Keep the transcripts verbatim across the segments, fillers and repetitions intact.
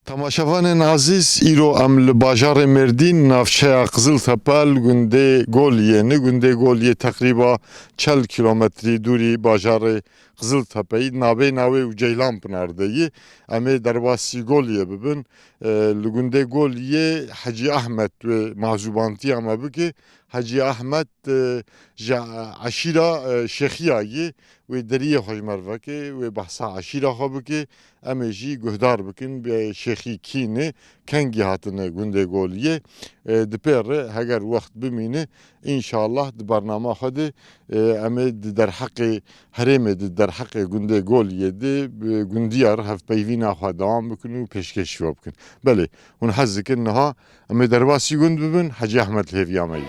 Temaşevanên ezîz, îro em li bajarê Mêrdîn, navçeya Qiziltepe, li gundê Goliyê ne. Gundê Goliyê teqrîba çel kîlometrî dûrî bajarê Qiziltepeyî, nabeyna wê û Ceylan Pinar de yî. Em ê derbasî Goliyê bibin. E, li gundê Goliyê Hecî Ahmed wê mazûbantiya me bike. Hecî Ahmed, e, ji eşîra, e, Şêxiya yî, wê deriyê xwe ji me re veke, wê behsa eşîra xwe bike. Em ê jî guhdar bikin, bi Şêxî kî ne, kengî hatine gundê Goliyê. E, di pê re, heger wext bimîne, înşallah di bernama xwe de, e, em ê di derheqê herêmê, di derheqê gundê Goliyê de, bi gundiya re hevpeyvîna xwe dewam bikin û pêşkêşî xwe bikin. Belê, hûn hez dikin niha em ê derbasî gund bibin, Hecî Ahmed li hêviya me ye.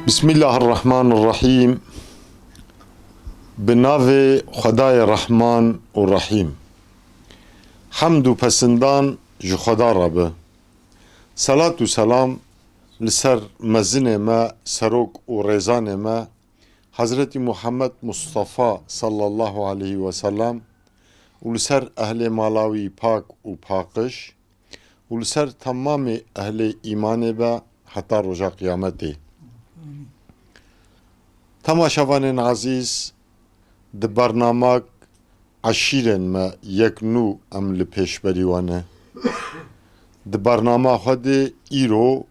Bismillahirrahmanirrahîm. Bi navê Xwedayê Rehman û Rehîm. Hemd û pesindan ji Xweda re be. Selat û selam li ser mezinê me, serok û rêzanê me, Hezretî Muhammed Mustafa sallallahu aleyhi ve sellem û li ser ehlê mala wî pak û paqij û li ser temamê ehlê îmanê be heta roja qiyametê. Temaşevanên ezîz, di bernamak eşîrên me yek nû em li pêşberî we ne. Di bernama xwe de îro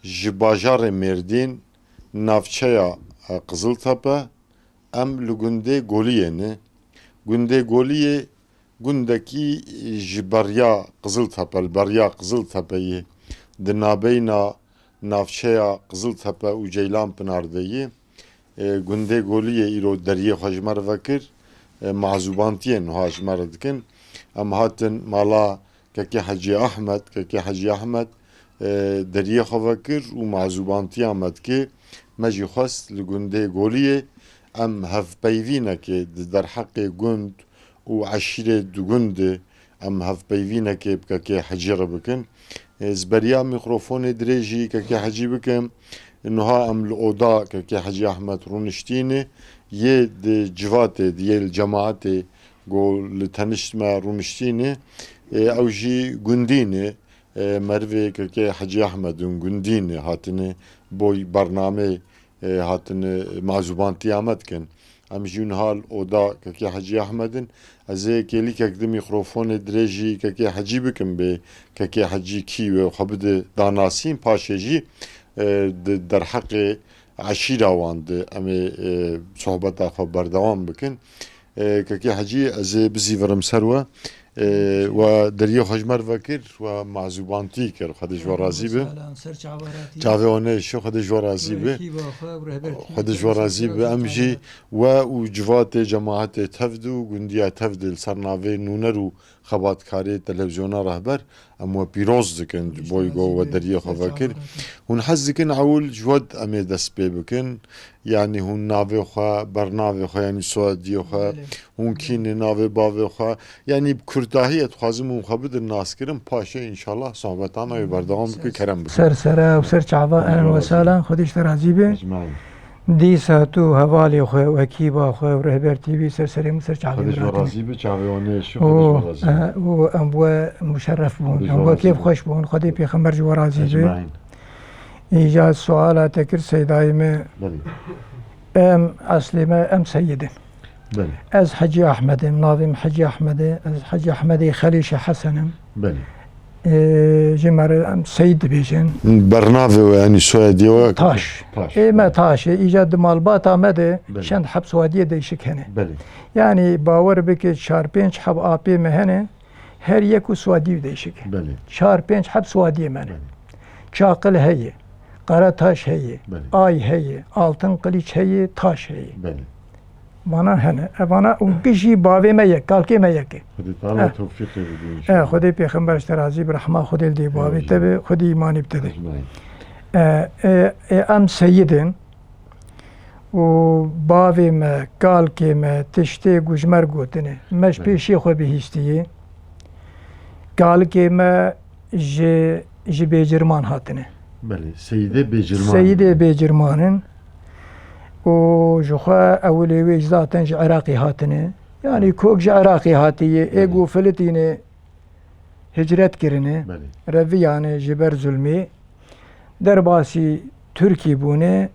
ji bajarê Mêrdîn, navçeya, e, Qiziltepe, em li gundê Goliyê ne. Gundê Goliyê gundekî ji beriya Qiziltepe, li beriya Qiziltepeyê, di nabeyna navçeya Qiziltepe û Ceylan Pinar de yî. E, gundê Goliyê îro deriyê xwe ji me re vekir, e, mazûbantiyên wiha ji me re dikin. Em hatin mala Kekê Hecî Ahmed, Kekê Hecî Ahmed, e, deriyê xwe vekir û mazûbantiya me dike. Me jî xwest li gundê Goliyê em hevpeyvînekê di derheqê gund û eşîrê di gund de em hevpeyvînekê bi Kekê Hecî re bikin. Ez beriya mîkrofonê dirêjî Kekê Hecî bikim. Niha em li oda Kekê Hecî Ahmed rûniştîne, yê di civatê, di yê li cemaetê ku li tenişt me rûniştîne, e, ew jî gundî ne, e, merivê Kekê Hecî Ahmed in, gundî ne, hatine boy bernamê, e, hatine mazûbantiya me dikin. Em jî niha li oda Kekê Hecî Ahmed in. Ez ê kêlîkek di mîkrofonê dirêjî Kekê Hecî bikim bê Kekê Hecî kî wê xwe bide danasîn, paşê jî, e, di derheqê eşîra wan de em ê, e, sohbeta xwe berdewam bikin. E, Kekê Hecî, ez ê bizîvirim ser we. E, we deriyê xwe ji me re vekir, we mazûbantî kir. Xwedê ji we razî be. Selam, ser çava ratî. Çavê wan neyşe, Xwedê ji we razî be. Kîva xwe, rehber kîva Xwedê ji we razî be. Em jî we û civatê cemaetê tev de û gundiya tev de li ser navê nûner û xebatkarê televîzyona Rehber, em we pîroz dikin ji bo ku we deriyê xwe vekir. Hûn hez dikin ewil ji we em ê dest pê bikin? Yanî hûn navê xwe, bernavê xwe, yanî soyadiyê xwe, hûn kî ne, navê bavê xwe, yanî bi kurtahiyê dixwazim hûn xwe bidin naskirin, paşê înşallah sohbetana wê berdewam bikin, kerem bikin. Ser sere û ser çava, ehlen we sehlen, Xwedê ji te razî be. Ecmaîn. Dîsa tu hevalê xwe û ekîba xwe û Rehber T V ser serê min, ser çavê min. Xwedê ji we razî be, çavê wan neyşe, Xwedê ji we razî be. E, û em we muşerref bûn, em we kêfxweş bûn, Xwedê pêxember ji we razî be. Ecmaîn. Îca suala te kir, Seydayê me. Belê. Em, eslê me, em seyid in. Belê. Ez Hecî Ahmed im, navê min Hecî Ahmed e, ez Hecî Ahmedê Xelîşe Hesen im. Belê. Ê, ji me re em Seyîd dibêjin. Bernavê we, yanî soyadê we? Taş. Taş. Ê me Taş e. Îca di malbata me de Belê. çend heb soyadiyê değişik hene. Belê. Yanî bawer bike çar pênc heb apê me hene. Her yek û soyadî wî değişik e. Belê. Çar pênc heb soyadiyê me ne. Belê. Çaqil heye. Karataş heye. Belê. Ay heye. Altın Kılıç heye. Taş heye. Belê. Vana hene. Evana û gijî bavê me yek, kalkê me yek e. Xwedê Teala Heh. tewfîqê bide Eh, inşallah. Xwedê Pêxember ji te razî bi, rehma Xwedê li dê bavê te be, Xwedê îmanî bi te de. Ecmaîn. Eh, eh, eh, em seyid in û bavê me, kalkê me, tiştê ku ji me re gotine. Me ji Belê. pêşiyê xwe bihîstiye. Kalkê me ji, ji Bêcirman hatine. Belê, Seyidê Bêcirman. Seyidê Bêcirman in. Û ji xwe ewilê wê zaten ji Iraqê hatine. Yanî Belê. kok ji Iraqê hatiye, ê Belê. ku filitîne hicret kirine, Belê. reviyane ji ber zulmê. Derbasî Tirkî bûne.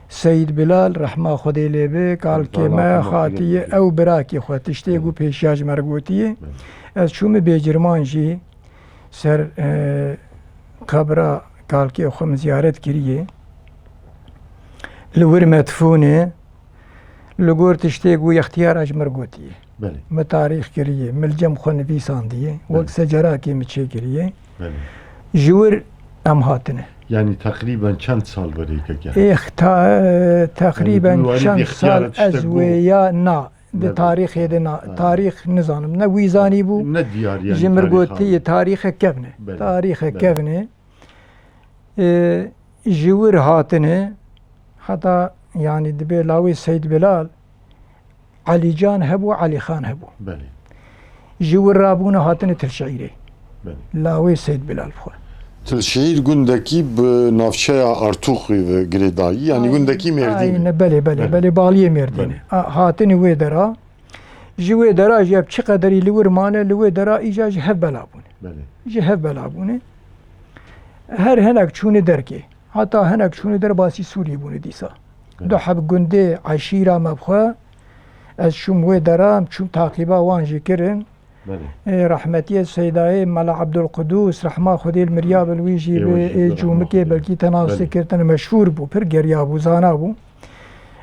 Seyîd Bilal, rehma Xwedê lê be, kalkê Rehma me Xwedê lê hatiye, be. ew birakê xwe, tiştê ku Belê. pêşiya ji me re gotiye. Belê. Ez çûme Bêcirman jî ser, e, qebra kalkê xwe min ziyaret kiriye. Li wir me tifûne, li gor tiştê ku yextiyara ji me re gotiye. Belê. Me tarîx kiriye, me li cem xwe nivîsandiye, wek Belê. secerakê me çêkiriye. Belê. Ji wir em hatine. Yanî teqrîben çend sal berê keke? Êx, ta-, teqrîben Yanî, çend sal ez wê ya na, di tarîxê de na, tarîx nizanim. Ne wî zanî bû, Ne diyar yanî ji mir tarîxa gotiye wî. tarîxe kevne. Belê, Tarîxe belê. kevne. Ê, ji wir hatine, heta, yanî, dibê lawê Seyd Bilal, Elîcan hebû, Elîxan hebû. Belê. Ji wir rabûne hatine Tilşeîrê. Belê. Lawê Seyd Bilal bi xwe. Tilşeîr gundekî bi navçeya Artûxî ve girêdayî, yanî Aynen, gundekî Mêrdînê. aynen, belê, belê, Belê. belê, baliyê Mêrdînê. Belê. A, hatine wê dera. Ji wê dera jî ev çi qederî li wir mane, li wê dera îca ji hev bela bûne. Belê. Ji hev bela bûne. Her hinek çûne derkê. Heta hinek çûne derbasî Sûriyê bûne dîsa. Belê. Du heb gundê eşîra me bi xwe, ez çûm wê dera, em çûm taqîba wan jî kirin. Belê. Ê, rehmetiyê Seydayê Mela Ebdulqudûs, rehma Xwedê li mirya be, li wî jî Ê, bi, wî jî ê, be, cûmikê rehma Xwedê. belkî te nas Belê. dikir, te meşhûr bû, pir geriya bû, zana bû.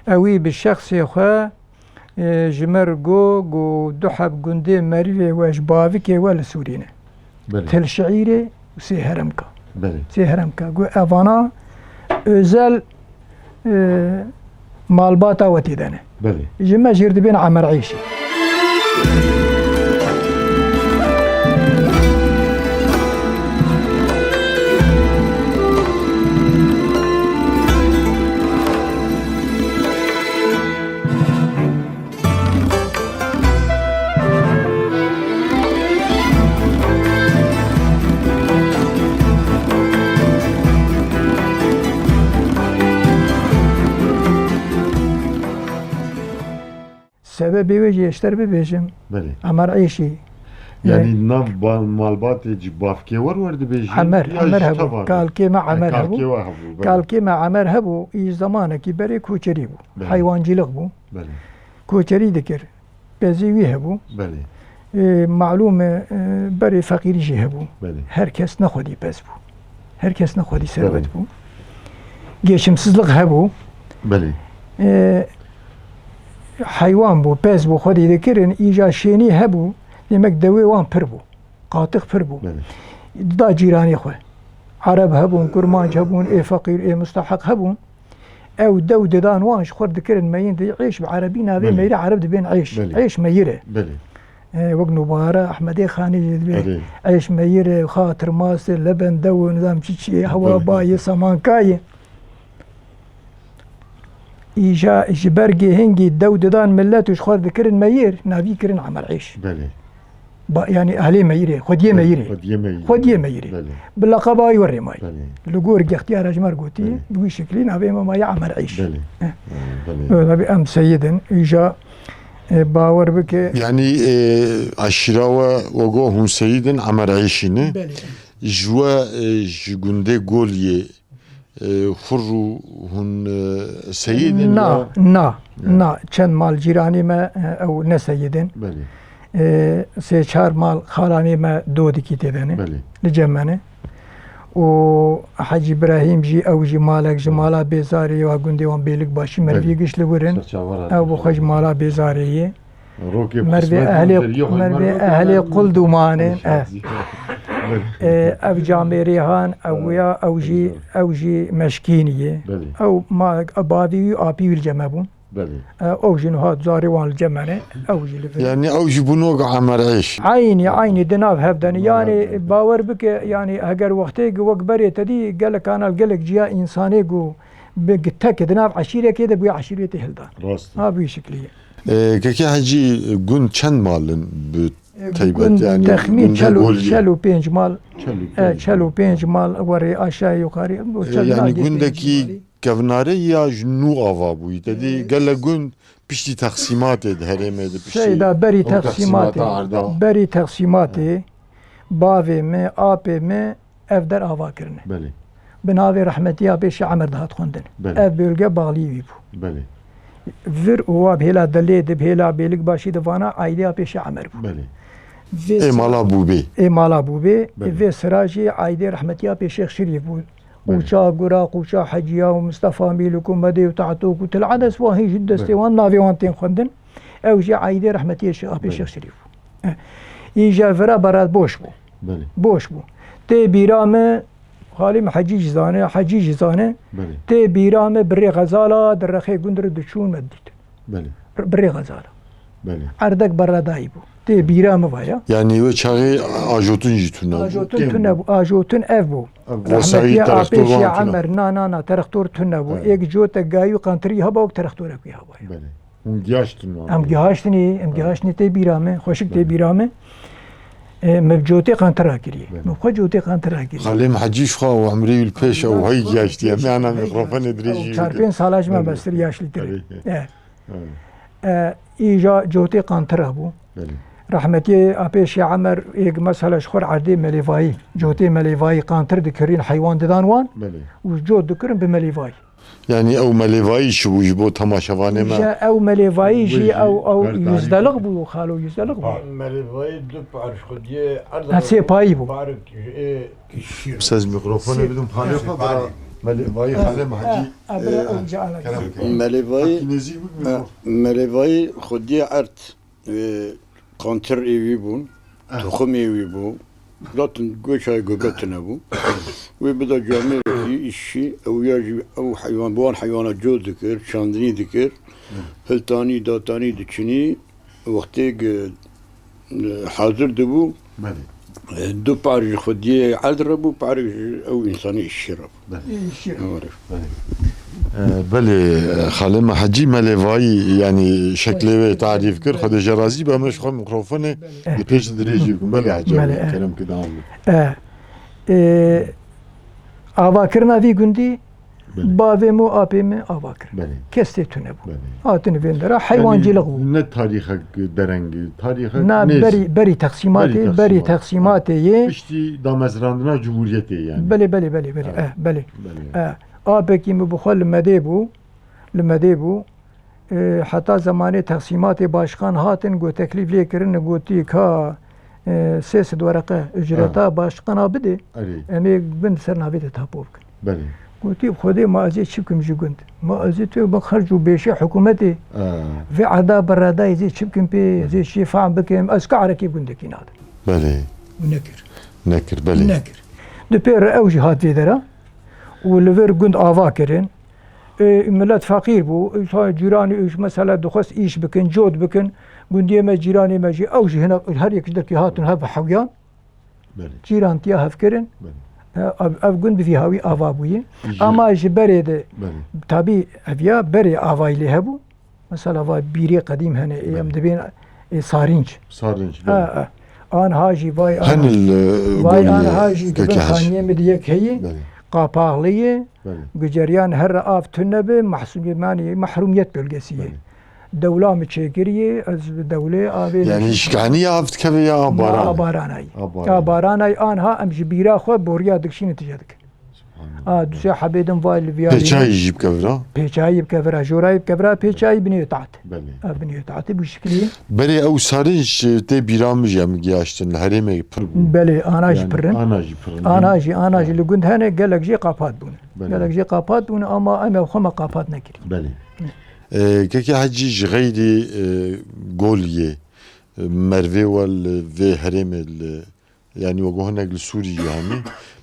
Ewî bi şexsê xwe, e, ji me re got, got, du heb gundê merivê we ji bavikê we li Sûrî ne. Belê. Til Şiîrê û Sê Heremka. Belê. Sê Heremka. Got, evana özel, e, malbata we tê de ne. Belê. Ji me jêr dibên Emer Eşî. Sebebê wê jî ez ji te re bibêjim. Belê. Emer Eşî. Yanî Yanî nav ba-, malbatê ji bavkê we re dibêjî? Emer, ya Emer ji hebû. teva re? Kalkê me Ha, Emer hebû. kalkê we hebû, belê. Kalkê me Emer hebû. Î zamanekî berê koçerî bû. Belê. Heywancîlix bû. Belê. Koçerî dikir. Pezê wî hebû. Belê. Ê, malûm e, e, berê feqîrî jî hebû. Belê. Her kes ne xwedî pez bû. Her kes ne xwedî serwet Belê. bû. Geçimsizlik hebû. Belê. Ê, heywan bû, pez bû, xwedî dikirin, îca şênî hebû. Demek dewê wan pir bû. Qatix pir bû. Belê. Dida cîranê xwe. Ereb hebûn, kurmanc hebûn, ê feqîr, ê musteheq hebûn. Ew dew didan wan ji xwe dikirin meyîr, di êş bi erebî navê Belê. meyîrê ereb dibên êş. Belê. Êş meyîr e. Belê. E, wek nûbara Ehmedê Xanî jî dibê Belê. êş meyîr e, xatir mast e, leben dew û nizam çi çi ye, hewa Belê. bayê, semankayê. Îja ji ber gêhingî dew didan millet û ji xwe dikirin meyîr, navî kirin Emer Êş. Belê. Ba, yanî ehlê meyîrê, xwediyê Belê, meyîrê. xwediyê meyîrê. Xwediyê meyîrê. Belê. Bi leqeba wî werê mayî. Belê. Li gor gextiyara ji me re gotî, Belê. bi wî şeklî navê me maye Emer Êş. Belê. Eh. Belê. Tabii em seyid in, îja, e, bawer bike. Yanî, e, eşîra we, we got hûn seyid in, Emer Êşî ne? Belê. Ji we, e, ji gundê Goliyê, e, xur û hûn, e, seyid in Na, ya? na, Ya. na. Çend mal cîranê me, e, ew ne seyid in. Belê. E, sê çar mal xalanê me Dodikî tê de ne. Belê. Li cem me ne. Û Hecî Îbrahîm jî, ew jî malek ji Belê. mala Bêzarê ya gundê wan Bêlik Başî Belê. Merivî giş li wir in. Serçava Ew bi xwe ji mala Bêzarê ye. Rokê Mervê qismet ehlê, û deriyê xwe mervê mervê ehlê qul duman in. Eh. Belê. E, ev camêrê han, ew Ah, ya, ew jî, güzel. ew jî meşkînî ye. Belê. Ew ma, bavî wî, apî wî li cem me bûn. Belê. E, ew jî niha zarê wan li cem me ne, ew jî li vir. Yani ew jî bû nog Emer Eş. Eynî, eynî di nav hev de ne. Di nav Yani hev de. bawer bike, yani heger wextê ku wek berê te dî gelek kanal, gelek ciya însanê ku bi tek di nav eşîrekê de bûye eşîretê hildan. Rast e. Ha, bi wî şiklî ye. E, Keke Hecî, gund çend mal in bi E, taybet? Gund Yani texmîn gundê çel û, Goliyê. çel û pênc mal, Çel û e, pênc çel û mal. pênc mal werê aşağı yukarı, bu E, çel yani nagê gundekî pênc malî. Kevnare ya ji nû ava bûyî. Te dî E, gelek gund piştî texsîmatê di herêmê de piştî Seyda berî ew texsîmatê, texsîmata erda. berî texsîmatê, bavê me, apê me ev der ava kirine. Belê. Bi navê rehmetî ya pêşê Emer dihat xwendin. Belê. Ev bölge bağlı wî bû. Belê. Vir û wa bihêla Delê de, bihêla Bêlik Başî de vana aîdê ya pêşê Emer bû. Belê. Vê Ê sira-, mala Bûbê. ê mala Bûbê, Belê. vê sira jî aîdê rehmetî ya pê Şêx Şirîf bû. Belê. Qûça Gura, Qûça Heciya û Mistefa Mîlik û Medê û Tatok û Til Enes, wan hîn ji destê Belê. wan navê wan tên xwendin. Ew jî aîdê rehmetiyê Şêx, apê Belê. Şêx Şirîf bû. Eh. Îja vira berat boş bû. Belê. Boş bû. Tê bîra me, Xalî me Hecî jî zane, Hecî jî zane. Belê. Tê bîra me bi rê Xezala di rexê gund re diçûn me dît. Belê. Bi rê Xezala. Belê. Erdek berredayî bû. Tê bîra min vaya. Yani wê çaxê ajotun jî tune bû. Ajotun Kêm tune bû. bû. Ajotun ev bû. Ev bû. Rehmetî Wesayî apê terextor wan Şêx tune. Emer, na, na, na, terextor tune bû. Evet. Êk cotek gayû qentirî heba, wek terextorek wî hebaya. Belê. Hûn gihaştin wan. Em gihaştinî, em Evet. gihaştinî tê bîra min, xweşik tê Evet. bîra min. E, me cotê qentira kiriye. Evet. Me xwe cotê qentira kiriye. Xalê me Hecî ji xwe û emrê wî li pêş ew hey gihaştiye. Me ana Hey mikrofonê gihaştiye. dirêjî Ew çar pênc sala ji me Evet. mestir yaşlîtir. Evet. E. Evet. E, îja cotê qantira bû. Belê. Rehmetiyê Apê Şêx Emer êk mesela ji xwe erdê melêvayî, cotê melêvayî qantir dikirîn, heywan didan wan Belê. û cot dikirin bi melêvayî. Yani ew melêvayî çi bû ji bo temaşevanê me? Îja ew melêvayî jî Wê jî ew, ew berdarî yüzdelik bû, xalo yüzdelik bû. Pa-, melêvayî du par ji xwediyê erd Ha, sê payî bû. Parek, e, Siz mikrofonu Sê- bidin xalê xwe, bira melêvayî xalê me Hecî, Ha, ha, bira e, ew ca ala kerem kerem. Melêvayî, Hakî nêzî bû ha, mikrofon. Melêvayî xwediyê erd, e, qantir ê wî bûn, Ha. toxum ê wî bû. Zaten goşa gobe tune bû. Wê bida camêrekî îşî, ew ya jî ew heywan, bi wan heywana cot dikir, çandinî dikir. Hı. Hiltanî, datanî diçinî, wextê ge, e, hazir dibû, Belê. e, du par ji xwediyê erd re bû, parek ji ew însanê îşî re bû. Belê. Îşî re. Belê. Belê. E, belê, e, xalê me Hecî melêvayî, yani şeklê wê tarîf kir. Xwedê jê razî be, me ji xwe mikrofonê Belê. li pêş dirêjî bikin. Belê Hecî Belê, abi, e. kerem ki devam bike. E, e, avakirina vî gundî, Belê. bavê min û apê min ava kirin. Belê. Kes tê tune bû. Belê. Hatin vêndera Yani heywancîlik bû. ne tarîxek dereng, tarîxek Na nêz. berî, berî texsîmatê, Berî berî texsîmatê. texsîmatê yê. Piştî damezrandina Cumhuriyetê yani. Belê, belê, belê, belê. Evet. Eh, belê. Belê. Eh, apekî min bi xwe li Medê bû. Li Medê bû. E, heta zemanê texsîmatê başqan hatin, got teklîf lê kirin, gotî ka, e, sê sed wereqe ücreta Ha. başqana bidê. Erê. Em ê bin ser navê de tapo bikin. Belê. Gotî, Xwedê ma ez ê çi bikim ji gund? Ma ez ê tu bak xerc û bêşê hikûmetê. Ha. Vê erda bereda ez ê çi bikim pê? Ez ê şî fehm bikim? Ez ka erekê gundekî nadim. Belê. Û nekir. Nekir, belê. Nekir. Di pê re ew jî hat vê dera û li vir gund ava kirin. E, milet feqîr bû. Îsa cîranê û ji mesela dixwest îş bikin, cot bikin. Gundiyê me, cîranê me jî, ew jî hinek, her yek ji derkê hatin hev hewyan. Belê. Cîran tiya hev kirin. Belê. E, ev, ev gund bi vî hawî ava bûye. Ji Ama ji berê de, Belê. tabî ev ya berê avayî lê hebû. Mesela va bîrê qedîm hene, ê, em Belê. dibên, ê, Sarinc. Sarinc, Ha, belê. ha. Anha jî vay Hen ana. il, e, Vay golî anha jî keke dibe Hecî. Xaniyê min di yek heye. Belê. Qapaxliyê. Belê. Guceriyan her av tune bi, mahsûmiyê manî, mahrûmiyet bölgesi ye. Belê. Dewla mi çêkiriye, ez bi dewlê avê Yani dişim. Şikaniye av dikeve ya av Na, barana? av baranayî. Av barana. Av baranayî anha em ji bîra xwe boriya dikişînin tije dikin. Subhanallah. A, du sê hebê din vay li viyarî. Pêçayî jî bi kevira? Pêçayî bi kevira, jorayî bi kevira, pêçayî binê taht. Belê. A, binê tahtê bu şekilî. Berê ew sarinc tê bîra min jî em giyaştin, li herêmê pir bû. Belê, ana jî Yani pir in. Ana jî pir in. Ana jî, ana jî Ha. li gund hene, gelek jî qapat bûn. Belê. Gelek jî qapat bûn, ama em ev xwe me qapat nekirî. Belê. E, Kekê Hecî ji xeyrî, e, Goliyê, e, mervê we li vê herêmê li, yanî wego hinek li Sûrî jî hemî,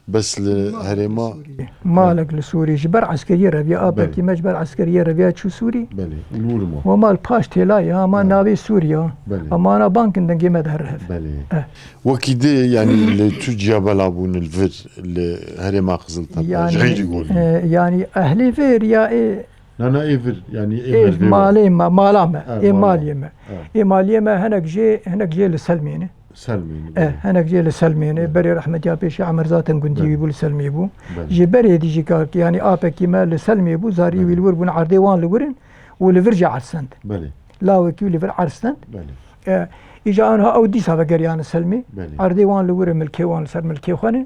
bes li herêma Sûrî. Malek li Sûrî ji ber eskeriyê reviya, Belê. apekî me ji ber eskeriyê reviya çû Sûrî. Belê, û li wir ma. We mal paş têla ya, ama Belê. navê Sûrî ya. Belê. Ama ana bankin dengê me de her hev. Belê. Eh. Wekî dê, yanî li tu ciya bela bûn li vir, li herêma Qiziltepe, Yani, ji xeyrî Goliyê. e, yani ehlê vir ya ê Na, na, ê vir, yanî ê Ê mervê malê me, mala me, Ha, ê mala. malê me. Ha. Ê malê me hinek jê, hinek jê li Selmê ne. Selmê ne, E, belê. hinek jê li Selmê ne. Belê. Berê rehmetiya pêşî Emer zaten gundî Belê. wî bû, li Selmê bû. Belê. Ji berê dî jî kar, yanî apekî me li Selmê bû, zarî Belê. wî li wir bûn, erdê wan li wir in û li vir jî ersend. Belê. Lawekî wî li vir ersend. Belê. E, îja anha ew dîsa vegeriyane Selmê. Belê. Erdê wan li wir e, milkê wan li ser milkê xwe ne.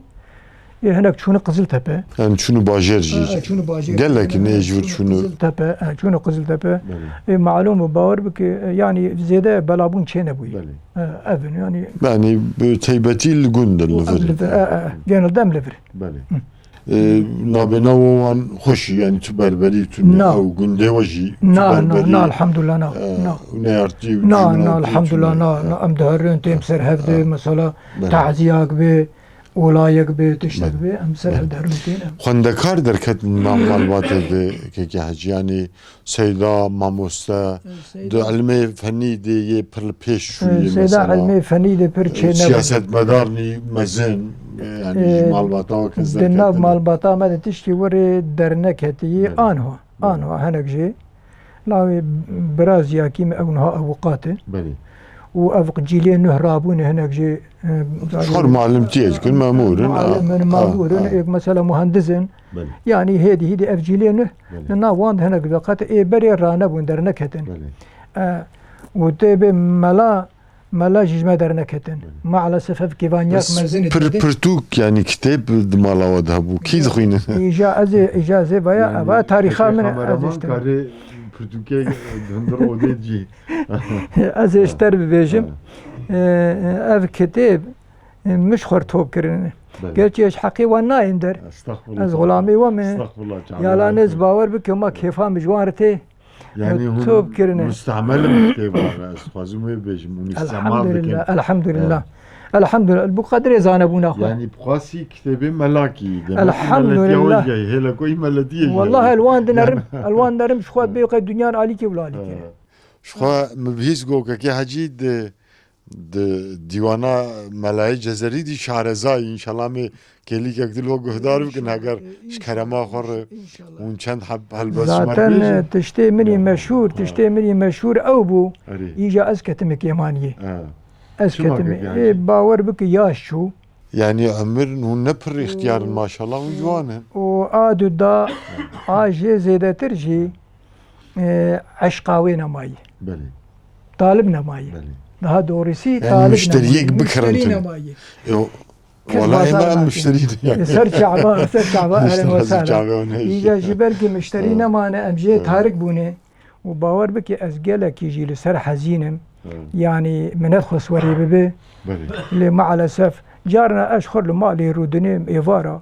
Ê hinek çûne Qiziltepe. Em çûne bajêr jî. Ha, çûne bajêr. Gelek ne ji vir çûne. Qiziltepe, ha, çûne Qiziltepe. Belê. Ê malûm e, bawer bike, e, yanî zêde belabûn çênebûye. Belê. E, ev in, yanî. Yanî bi taybetî li gund in, li vir. Li vir, e, e, genelde em li vir. Belê. Hı. E, nabêna we wan xweş e, yanî tu berberî tu ne Na. ew gundê we jî tu Na, na, berberî, na, elhamdulillah, na, e, na. û neyartî û Na, na, cîminatî tu elhamdulillah, ne. na, na, em diherin, têm ser hev de, Ha. mesela, Belê. taziyek be, Olayek be, tiştek Belê. be, em ser Belê. hev derin tên em. Xwendekar derketin nav malbatê de, Kekê Hecî, yanî seyda, mamoste, Seyda. di ilmê fenî de yê pir li pêş çûyê Seyda mesela. ilmê fenî de pir çênebû. Siyasetmedarnî mezin, yanî ji Ee, malbata we kes di nav derketin. malbata me de tiştî werê derneketî Belê. anha. Belê. Anha henek jê. Lawê biraziyakî me ew niha ewqat e. Belê. Û ev cîlê nuh rabûne hinek jî, e, Ji xwe malimtiyê dikin, memûr in. Malim in, Ha, memûr in, ha. êk mesela muhendis in. Belê. Yanî hêdî hîdî ev cîlê nuh Belê. li nav wan de hinek veqet ê berê ranebûn, derneketin. Belê. E, û tê bê mela, mela jî ji me derneketin. Belê. Maalesef ev kêvanyak Bes mezin e pir, dibê. pirtûk, yanî kitêb di mala we de hebû. Kî dixwînin? Îja ez ê, îja ez ê vaya, Yani, eva tarîxa pêşê min e, ez kameraman ê işte. karê pirtûkê hundir odê cî. Ez ê ji te re bibêjim. Ha. Ee, ev kitêb, e, min ji xwe re top kirine. Belê. Gerçi ez heqê wan nayêm der. Estexfirullah. Ez xulamê we me. Estexfirullah, çawa Yalan ez bawer bike, ma kêfa min ji wan re tê. Yani hûn top kirine. Mustehmel in kitêba re, ez dixwazim wê bêjim, hûn îstîmal dikin. Elhamdülillah, elhamdülillah. Evet. Elhamdülillah, bu qedrê zanebûna xwe. Yani bi xwasî kitêbê melakî, demek ki Elhamdülillah. meletiya we jî heye, hêla ku yî meletiyê jî Wallahi heye. elwan dinerim, Yani elwan dinerim ji xwe Evet. bê qey dunyan alîkê wila alîkê. Evet. Ji xwe min bihîst got Kekê Hecî di, di dîwana Melayê Cezerî dî şareza yî, înşallah em ê kêlîkek dî li we guhdar bikin, heger ji kerema xwe re hûn çend heb helbest ji me re bêjin. Zaten, e, tiştê min î Ya. meşhûr, Ha. tiştê min î meşhûr ew bû. Erê. Îja ez ketime kêmaniyê. Ha. Ez Çima ketime. Kekê Hecî? Ê, bawer bike yaş çû. Yani emir hûn ne pir îxtiyar in, maşallah hûn ciwan in. Û a du da a jê zêdetir jî, e, eşqa wê nemayî. Belê. Talib nemayî. Belê. Daha doğrusu Yani talib muşteriyek nemayî. bikirem Muşterî tu. nemayî. Yo, Kes wala bazar ême em nakê. muşterî ne. Ser çava, ser çava, ehlen ve sehlen. Çava ne Îca jî belkî muşterî Evet. nemane, em jê Evet. tarik bûne. Û bawer bike ez gelekî jî li ser hezîn im. Evet. Yanî min nedixwest werê bibe. Belê. Lê maalesef carna ez xwe li malê rûdinêm êvara.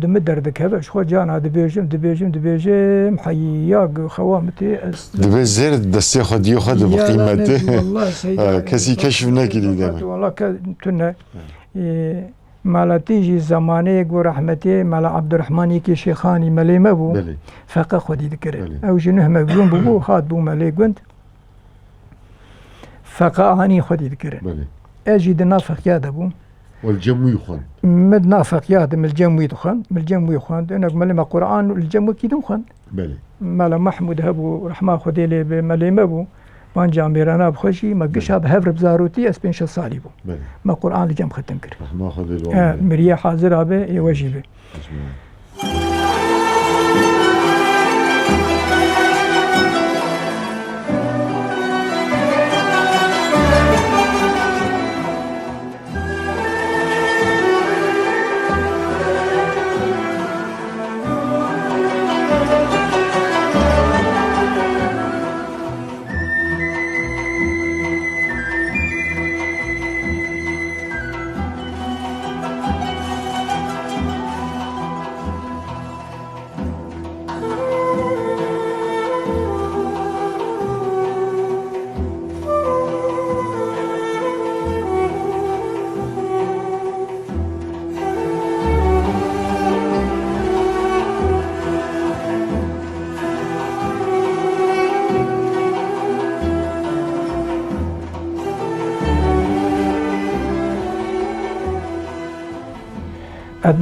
Di min derdikeve, ji xwe cana dibêjim, dibêjim, dibêjim, heya xewa min tê ez. Dibe zêr destê xwediyê xwe dibe Ya qîmetê. lanet, wallah, seyda, Ha, kesî keşf nekirî demek. Wallah ke tune. Evet. Ê, Meletî jî zemanê ku rehmetê Mela Ebdurehman yekê Şêxanî melê me bû, Belê. feqe xwedî dikir. Belê. Ew ji nuh me bûn bûbû, hat bû melê gund. Feqe anî xwedî dikir. Belê. Ez jî di nav feqiya de bûm. We li cem wî xwend? Min di nav feqiya de, min li cem wî dixwend. Min li cem wî xwend. Hinek melê me Quran li cem wekî din xwend. Belê. Mela Mehmûd hebû, rehma Xwedê lê be, melê me bû. Van camêrana bi xwe jî, me Belê. gişa bi hev re bi zarokî, ez pênc şeş salî bûm. Belê. Me Quran li cem xetim kir. Rehma Xwedê li wan E, be. Miriye hazir abe, ê we jî be. Ecmaîn.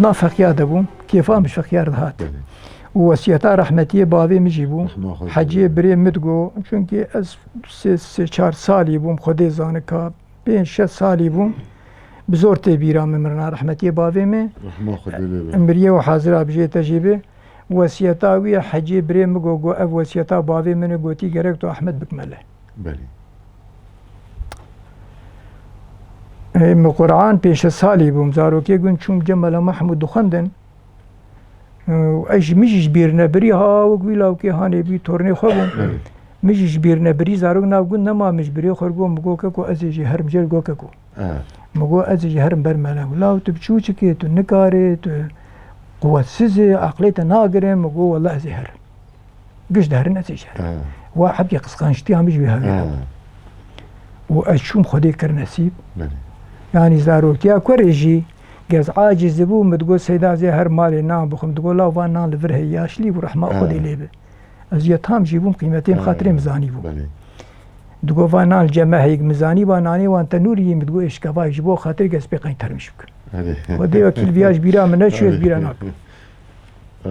Na feqya de bûm, kêfa min ji feqya re dihat. Belê. Û wesiyeta rehmetiyê bavê min jî bû. Rehma xwe Heciyê birê min digo, çunkî ez sê, sê çar salî bûm, Xwedê zane ka pênc şeş salî bûm. Bi zor tê bîra min mirina rehmetiyê bavê min. Rehma Xwedê lê be. Miriyê û hazira bijê te jî bi. Wesiyeta wî ye, Heciyê birê min go, go ev wesiyeta bavê min e, gotî gerek tu Ahmed bik mele. Belê. Ê, min Quran pênc şeş salî bûm, zarokê gund çûm cem Mela Mahmûd dixwendin. Û ez ji, min jî ji bîr nebirî, ha wek wî lawkê hanê bî tornê xwe bûm. Belê. Min jî ji bîr nebirî, zarok nav gund nema, min ji birê xwe got, min got, keko ez ê jî herim jê, got, keko. Min got, ez ê jî herim ber mele. Law tu biçûçikê, tu nikarê, tu quwetsiz î, aqlê te nagirin, min got, wela ez ê herim. Giş diherin ez ê jî herim. He. Wa hebkê qisqançtiya min ji wî hewî. He. Û ez çûm Xwedê kir nesîb. Belê. Yanî zarotiya kurê jî, gez aciz dibû, min digot, Seyda ez ê her malê nan bixwim. Digot, law van nan li vir heye, yaşlî bû, rehma He. Xwedê lê be. Ez ya tam jî bûm, qîmetê min, He. Xatirê min zanî bû. Belê. Digot, van nan li cem me heye, min zanî, van nanê wan tenûrî ye, min digot, ê şikevayek ji bo xatirê gez pê qeyn termîş bikim. Belê. Xwedê wekîl viya ji bîra min neçû, ez Belê. Bîra nakim. Ee,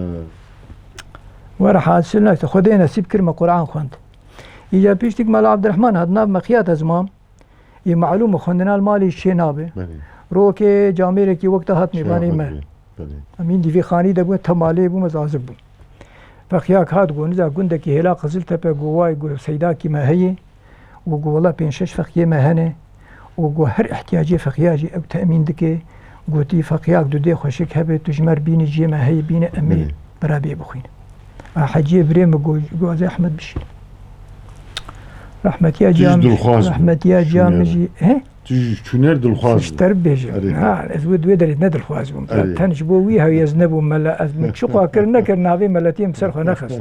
Were hasil neyse, Xwedê nesîb kir me Quran xwend. Îca piştîk Mela Abdurrahman hat nav me xiya te ziman. Ê malûm e xwendina li malê çê nabe. Belê. Rokê camêrekî wek te hat Çê mêvanê me. Belê. Em hîn dîvê xanî de bûn, te malê bûm, ez azib bûm. Feqiyek hat go, niza gundekî hêla Qiziltepe go, way go, seydakî me heye. Û got, wela pênc şeş feqiyê me hene. Û got, her ihtiyacê feqiya jî ew temîn dike. Gotî, feqiyak dudê xweşik hebe, tu ji me re bînî ciyê me heye, bîne em ê Belê. Bera bê bixwîne. A Heciyê birê min got, got, ez ê Ehmed bişînim. Rehmetiya Tu jî ciya min, dilxwaz bû. Rehmetiya ciya min Şûner. Jî, he? Tu jî şûner dilxwaz bû. Ji te re bêjim. Erê. Ha, ez wê di wê derê ne dilxwaz bûm. Erê. Ten ji bo wî hewî ez nebûm mele. Ez min çiqa kir nekir, navê meletiyê min ser xwe nexist.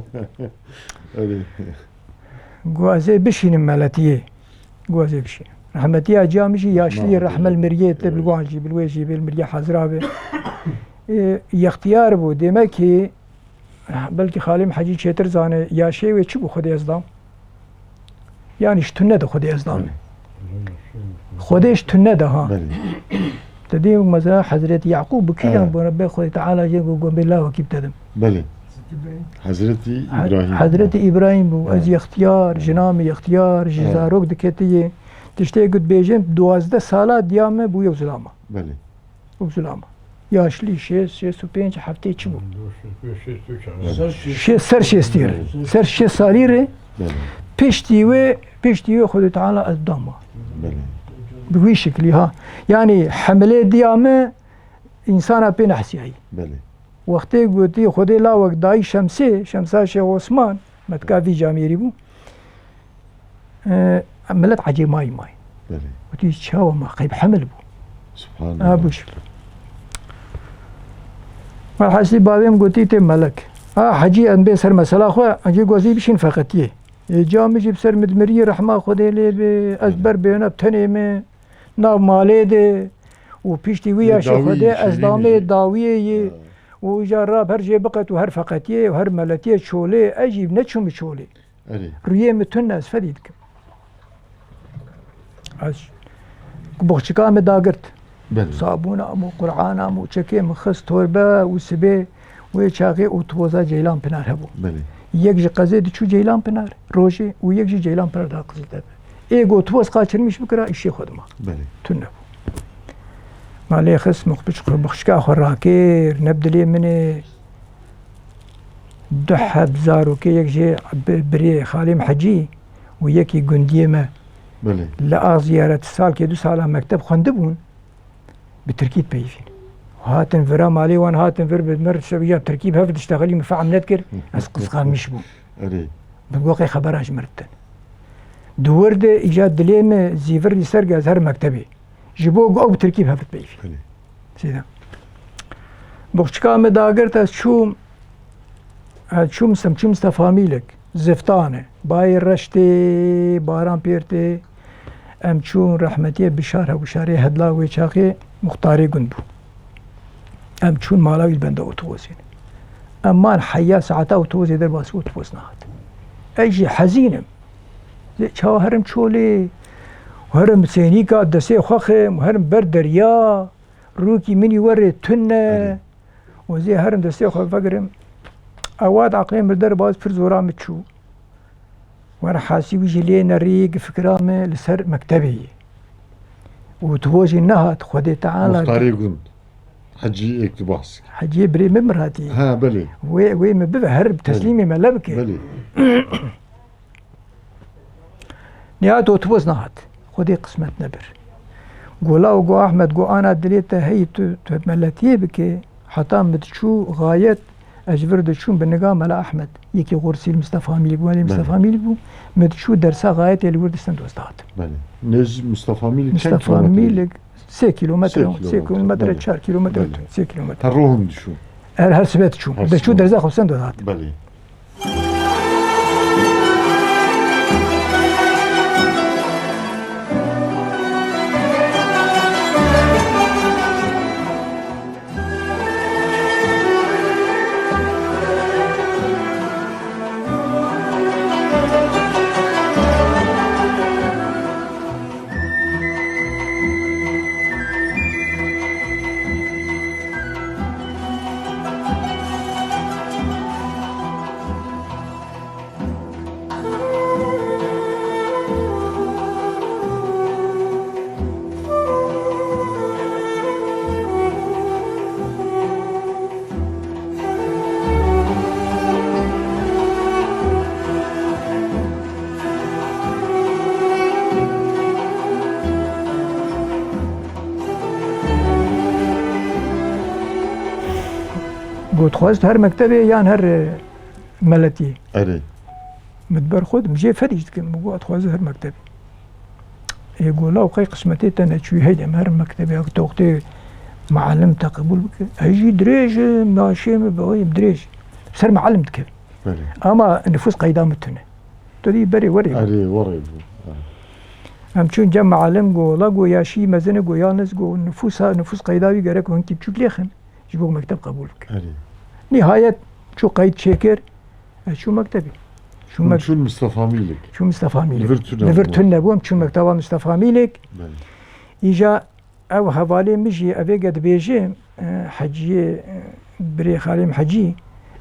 Erê. Got, ez ê bişînim meletiyê. Got, ez ê bişînim. Rehmetiya ciya min jî yaşlî Rehma rehmel Xwedê. Miriyê te Evet. Bilwan jî, bilwê jî, bil miriya hazira be. Ê, yextiyar bû. Demek ki, belkî Xalîm Hecî çêtir zane, yaşê wê çi bû Xwedê ez dam? Yani ji tune de Xwedê ez dam. Evet. Xwedê ji tune de ha. Belê. Te dî mesela Hezretî Yaqûb bi kî Evet. Yan bû Rebbe Xwedê Teala jê got, got bê lawekî bi te dim. Belê. Hezretî He-, İbrahim. Hezretî Îbrahîm bû. Evet. Ez yextiyar, Evet. Jina min yextiyar, ji Evet. zarok diketiyê. Tiştê got bêjin, duwazdeh sala diya me bûye zilama. Belê. Û zilama. Yaşlî şêst, şêst û pênc heftê çi bû? Şêst, ser şêstî re. Ser şêst salî re. Belê. Piştî wê, piştî wê Xwedê Teala ez dama. Belê. Bi wî şiklî ha. Yani hemilê diya me însana pê nehsiyayî. Belê. Wextê gotî Xwedê lawek dayî Şemsê, Şemsa Şêx Osman, metka vî camêrî bû. E, milet ecêmayî mayî. Belê. Gotî çawa ma qey bi hemil bû. Subhanallah. Ha, bû şikil. Welhasil bavê min gotî tê melek. Ha, Hecî em bê ser mesela xwe, Hecî gozî bişîn feqetiyê. Ê, ca min jî bi ser min dimirî, rehma Xwedê lê be, ez Belê. Ber bêne bi tenê me, nav malê de. Û piştî wî Ê, yaşê dawî Xwedê ez şirîn damê jî. Dawiyê yê. Ha. Û îca rab her jê biqet û her feqetiyê û her meletiyê çolê, ez jî neçûm bi çolê. Erê. Rûyê min tune, ez fedî dikim. Ez boxçika min dagirt. Belê. Sabûna min, Qur'ana min, çekê min xist torbe û sibê wê çaxê otoboza Ceylan Pinar hebû. Belê. Yek ji qezê diçû Ceylan Pinar rojê û yek jî Ceylan Pinar da Qiziltepe. Ê got otoboz qaçirmiş bikira, îşê xwe dima. Belê. Tune bû. Ma lê xist min xwe, boxçika xwe rakir, ne bi dilê min ê. Du heb zarokê, yek jê bi-, birê Xalîm Hecî û yekî gundiyê me Belê. Li a ziyaret salkê du sala mekteb xwendibûn, bi tirkî dipeyivîn. Hatin vira malê wan, hatin vir bi mir, şevîya tirkî bi hev diştexilî, min fehm nedikir, ez qisqanmiş bûm. Erê. Bi goqê xebera ji mir ditin. Di wir de îca dilê me zîvir lî ser gez her mektebê. Ji bo ew bi tirkî bi hev dipeyivî. Belê. Seyda. Boxçika me dagirt, ez çûm, ez çûm, sem çûm Mistefa Mîlik, ziftane. Bayê reş tê, baran pêr tê. Em çûn rehmetiyê Bişar hebû, Şarê Hedla wê çaxê muxtarê gund bû. Em çûn mala wî li benda otobosê. Em man heya saeta otobosê derbas, otobos nehat. Ez jî hezîn im. Zê çawa herim çolê, herim sênîka destê xwe xim, herim ber derya. Rûkî min î werê tune, Erê. Wezî herim destê xwe vegirim. Ewad aqlê min derbas pir zora min çû. Werhasî wî jî lê nerî gi fikira min li ser mektebê ye. Û tivo jî nehat Xwedê Teala. Muxtarê gund. Hecî êk tu bahs. Heciyê birê min miratî. Ha, belê. Wê, wê min bibe her teslîmê mele bike. Belê. Nihat û tivoz nehat. Xwedê qismet nebir. Go law go Ahmed, go ana dilê te heyî tu, tu meletiyê bike, heta min diçû xayet, ez ji vir diçûm bi niga Mela Ahmed. Yekî Xursîl Mistefa Mîlik, welê Belê. Mistefa Mîlik bû. Min diçû dersa xayetê li wir distin doz dihatim. Belê. Nêz Mistefa Mîlik çend Mistefa kilometre? Mîlik sê kilometre, Sê sê kilometre, kilometre, belê. Çar kilometre, Belê. Sê kilometre. Her roh hûn diçûn? Her, her sibet çûn. Her Diçû sibet. Dersa xwe sen doz dihatim. Belê. Got, xwest her mektebê yan her, e, meletiyê? Erê. Min di ber xwe de, min jê fedîş dikim, min got, dixwaze her mektebê. Ê, got, law qey qismetê te neçûyî, heyde em her mektebê, ya toxtê muallim te qebûl bike. Ez jî dirêj im, laşê min bi wê dirêj. Ser muallim dikevim. Belê. Ama nifûs qeyda min tune. Tu dî berê werê bû. Erê, werê bû. Em çûn cem muallim, got, la, got, yaşî mezin e, got, yalniz, got, nifûsa, nifûs qeyda wî gerek hinkî biçûk lêxin. Ji bo mekteb qebûl bike. Erê. Nihayet çû qeyd çêkir, ez çû mektebê. Çû Hûn mek-, çûn Mistefa Mîlik? Çû Mistefa Mîlik. Li vir tune Li vir bû. Tune bû, em çûn mekteba Mistefa Mîlik. Belê. Îja ew hevalê min jî, evê ge dibêjim, e, Heciyê, e, birê xalê min Hecî,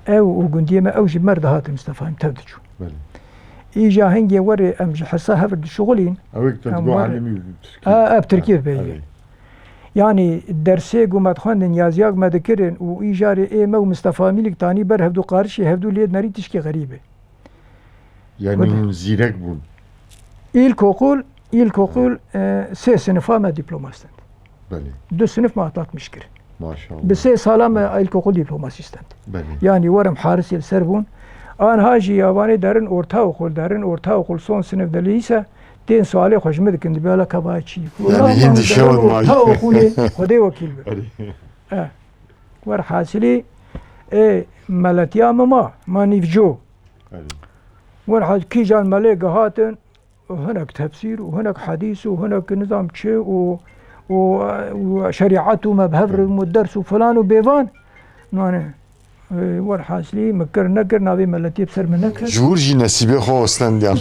ew û gundiyê me, ew jî mer dihatin Mistefa Mîlik, tev diçû. Belê. Îja hingê werê em ji hesa hev dişuxulîn. Ew ê te Em digot wer-, Elimî û Tirkî. A, ev Tirkî Ha, bêyî. Erê. Yanî dersê ku me dixwendin, yaziya ku me dikirin û îjarê ê me û Mistefa Mîlik tanî ber hevdû qarişê hevdû lê nerî tişkî xerîb e. Yanî Wede. Hûn zîrek bûn. İlkokul, ilkokul, e, sê sinifa me dîploma stend. Belê. Du sinif me atlatmiş kir. Maşallah. Bi sê sala me ilkokul diplomasî stend. Belê. Yanî werim harisê li ser bûn. Anha jî yavanê derin ortaokul, derin ortaokul son sinif de lise, tên sualê xwe ji min dikin, dibê, "Ala kaba çi?" Yani Ulan hindi ben şewan derin may. Ortaokulê, Xwedê wekîl be. Erê. Eh. Werhasilî, ê, meletiya me ma, ma nîvco. Erê. Werhal kîjan melê gihatin, hinek tefsîr û hinek hedîs û hinek nizam çi û, û, û şerîet û mebhev û ders û filan û bêvan. Nane, e, werhasilî min kir nekir, navê meletiyê bi ser min nekir. Ji wir jî nesîbê xwe ostendiyan.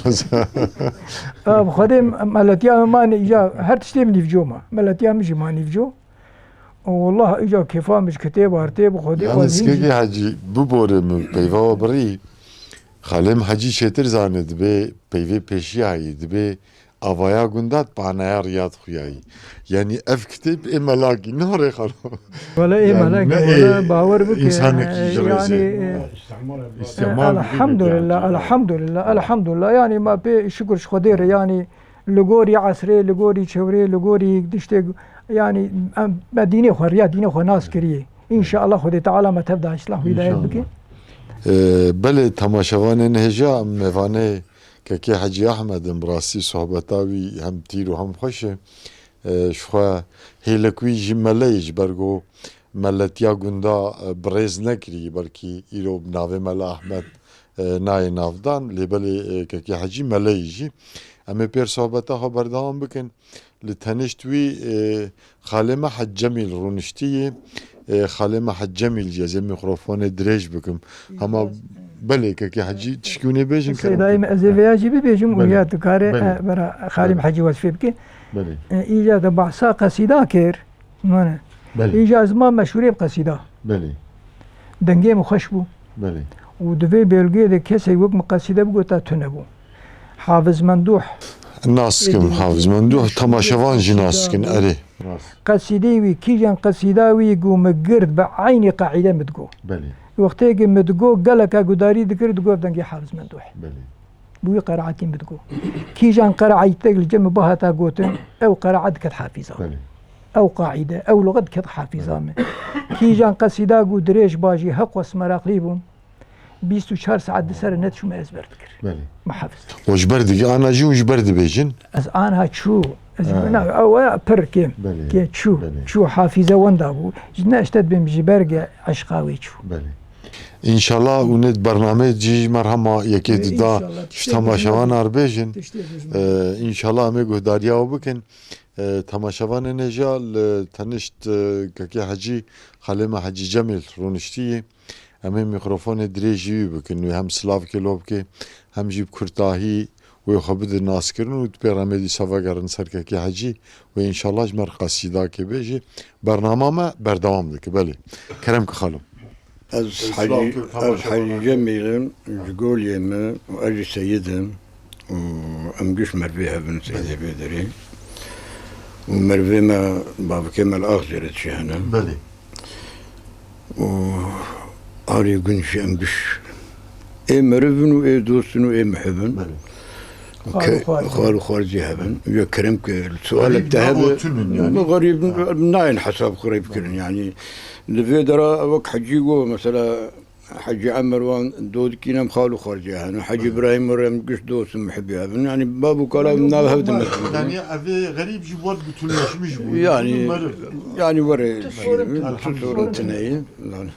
A, bi Xwedê meletiya min mane îja her tiştê min nîvco ma. Meletiya min jî ma nîvco. Wallah îca kêfa min ji kitêb artê bi Xwedê Yalnız xwezîn jî. Kekê Hecî, biborê min peyva we birî. Xalê min Hecî çêtir zanê, dibê peyvê pêşiyayî, dibê avaya gundat panaya riyad xuyayî. Yanî ev kitêb ê melakî, nare xalo. Wele ê Yani melakî, ne wele ê bawer bike, insanekî ji e, rêzê. Yani, e, Îstîmar e, bike elhamdülillah, yani. Elhamdülillah, elhamdülillah. Yani ma pê şükür ji Xwedê re, yani Li gorî esrê, li gorî çewrê, li gorî tiştê, yanî em, me dînê xwe, riya dînê xwe nas kiriye. Înşallah Xwedê Teala me tev de îslah û hidayet bike. Înşallah. Ee, belê, temaşevanên hêja, em mêvanê Kekê Hecî Ahmed in, bi rastî sohbeta wî hem tîr û hem xweş e. Ee, ji xwe hêlek wî jî mele ye, ji ber ku meletiya gunda, e, bi rêz nekirî, belkî îro bi navê Mela Ahmed, e, nayê navdan, lê belê, e, Kekê Hecî mele ye jî. Em ê pêr sohbeta xwe berdewam bikin. Li tenişt wî, e, xalê me Hec Cemîl rûniştî ye. E, xalê me Hec Cemîl jî ez ê mîkrofonê dirêj bikim. Hema belê, Kekê Hecî, tişkî hûn ê bêjin, kerem. Seydayê me, ez ê vêya jî bibêjim û Belê. Ya dikare, Belê. E, bera xalê me Belê. Hecî wezfê bike. Belê. E, îca de behsa qesîda kir. Mane. Belê. Îca ziman meşhûrê bi qesîda. Belê. Dengê min xweş bû. Belê. Û di vê bölgeyê de kesê wek min qesîde bigota tune bû. Hafiz Menduh. Nas dikim, Hafiz Menduh, temaşevan jî nas dikin, erê. Rast. Qesîdeyê wî, kîjan qesîda wî ku min girt bi eynî qaîde min digo. Belê. Wextê ku min digo, geleka gudarî dikir, digot dengê Hafiz Menduh. Belê. Bi wî qeraetî min digo. Kîjan qeraetek li cem min bihata gotin, ew qeraet diket hafîza. Belê. Ew qaîde, ew luxet diket hafîza min. Kîjan qesîda ku dirêj ba jî heq wes meraqlî bûm, bîst û çar saet di ser net çûme ezber dikir. Belê. Min hafiz dikir. Û ji ber digi, ana jî û ji ber dibêjin? Ez anha çû. Ez Ha. na, ew e pir kêm. Belê. Kê çû. Belê. Çû hafize wenda bû. Ji ne işte dibêm ji ber ge eşqa wê çû. Belê. Înşallah û nê bernameyê cî ji me re hema yekê Ê, dida înşallah, ji tiştê temaşevan bêjin. ar bêjin. Tiştê bêjin. Ee, înşallah em ê guhdariya we bikin. Ee, temaşevanê nêja li tenişt, e, Kekê Hecî, xalê me Hecî Cemîl rûniştî yî. Em ê mîkrofonê dirêjî wî bikin. Wê hem silavkê lo bike, hem jî bi kurtahî wê xwe bide naskirin û di pê re em ê dîsa vegerin ser Kekê Hecî. Wê înşallah ji me re qesîdakê bêjî. Bernama me berdewam dike. Belê. Kerem ki xalo. Ez Hecî, ez Hecî Cemîl im, ji Goliyê me û ez jî Seyid im û em giş merivê hev in Seyidê vê derê. Û merivê me, bavikê me li Axcê re dişe hene. Belê. Û alî gund jî em giş ê meriv in û ê dost in û ê muhib in. Belê. Xal û Ke-, xwarzî. Xal û xwarzî hev in. Ya kerem ke li sualek Xerîb te hebe. Nabotun in yani. Xerîb nayên hesab xwe rê bikirin yani. Li vê dera wek Hecî got, mesela, Hecî Emer wan dodikî ne em xal û xwarzî hev in. Hecî Belê. Îbrahîm wan em giş dost û muhibî hev in. Yani bav û kala nav hev dimetin. Yani ev ê xerîb jî wek bütünleşmiş bû. Yani, Bütün meriv. yani were Elhamdülillah. Sorun tune ye. Yani.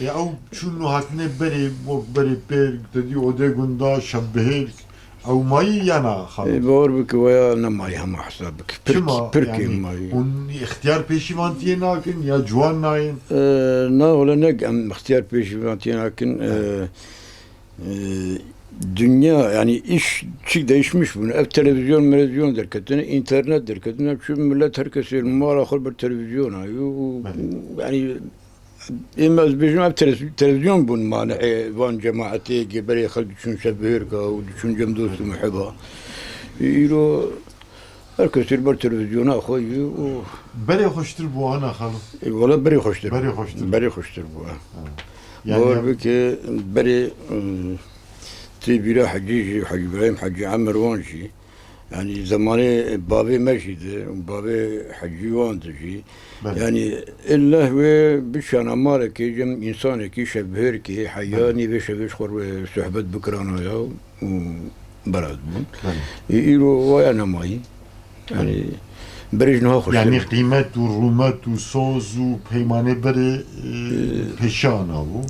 Ê, ew çûn û hatine berê, wek berê pêr, te dî odê gunda, şevbihêr, ew mayî ya na xalo? Ê, bawer bike, weya nemayî hema hesab bike. Pir, Çima? pir kêm Yani, mayî. Hûn îxtiyar pêşîvantiyê nakin ya ciwan nayên? Ê, na, wele ne em îxtiyar pêşîvantiyê nakin. Ê, ê, dinya, yani iş çik değişmiş bûn. Ev televizyon, melevizyon derketine, internet derketine. Çû millet her kesê li mala xwe ber televizyona. Û, Belê. yani, Ê, ez bêjim, ev tele-, televizyon bûn manihê van cemaetê, ge berê xelk diçûn şevbihêrka û diçûn cem dost û muhiba. Îro her kes li ber televizyona xwe yî û Berê xweştir bû ana xalo. Ê, wele berê xweştir bû. Berê xweştir. Berê xweştir bû, ha. Ha. Yani Bawer bike berê, ım, tê bîra Hecî jî, Hecî Îbrahîm, Hecî Emer wan jî. Yani zemanê bavê me jî de, bavê Hecî wan de jî. Belê. Yani illa wê bişana malekê cem însanekî şevbihêrkê heya Belê. nîvê şevê ji xwe re sohbet bikirana ya û beraz bûn. Belê. Ê, îro waya nemayî. Yani berê ji niha xweştir Yani bû. qîmet û rûmet û soz û peymanê berê, e, Ee, pêşiya niha bû.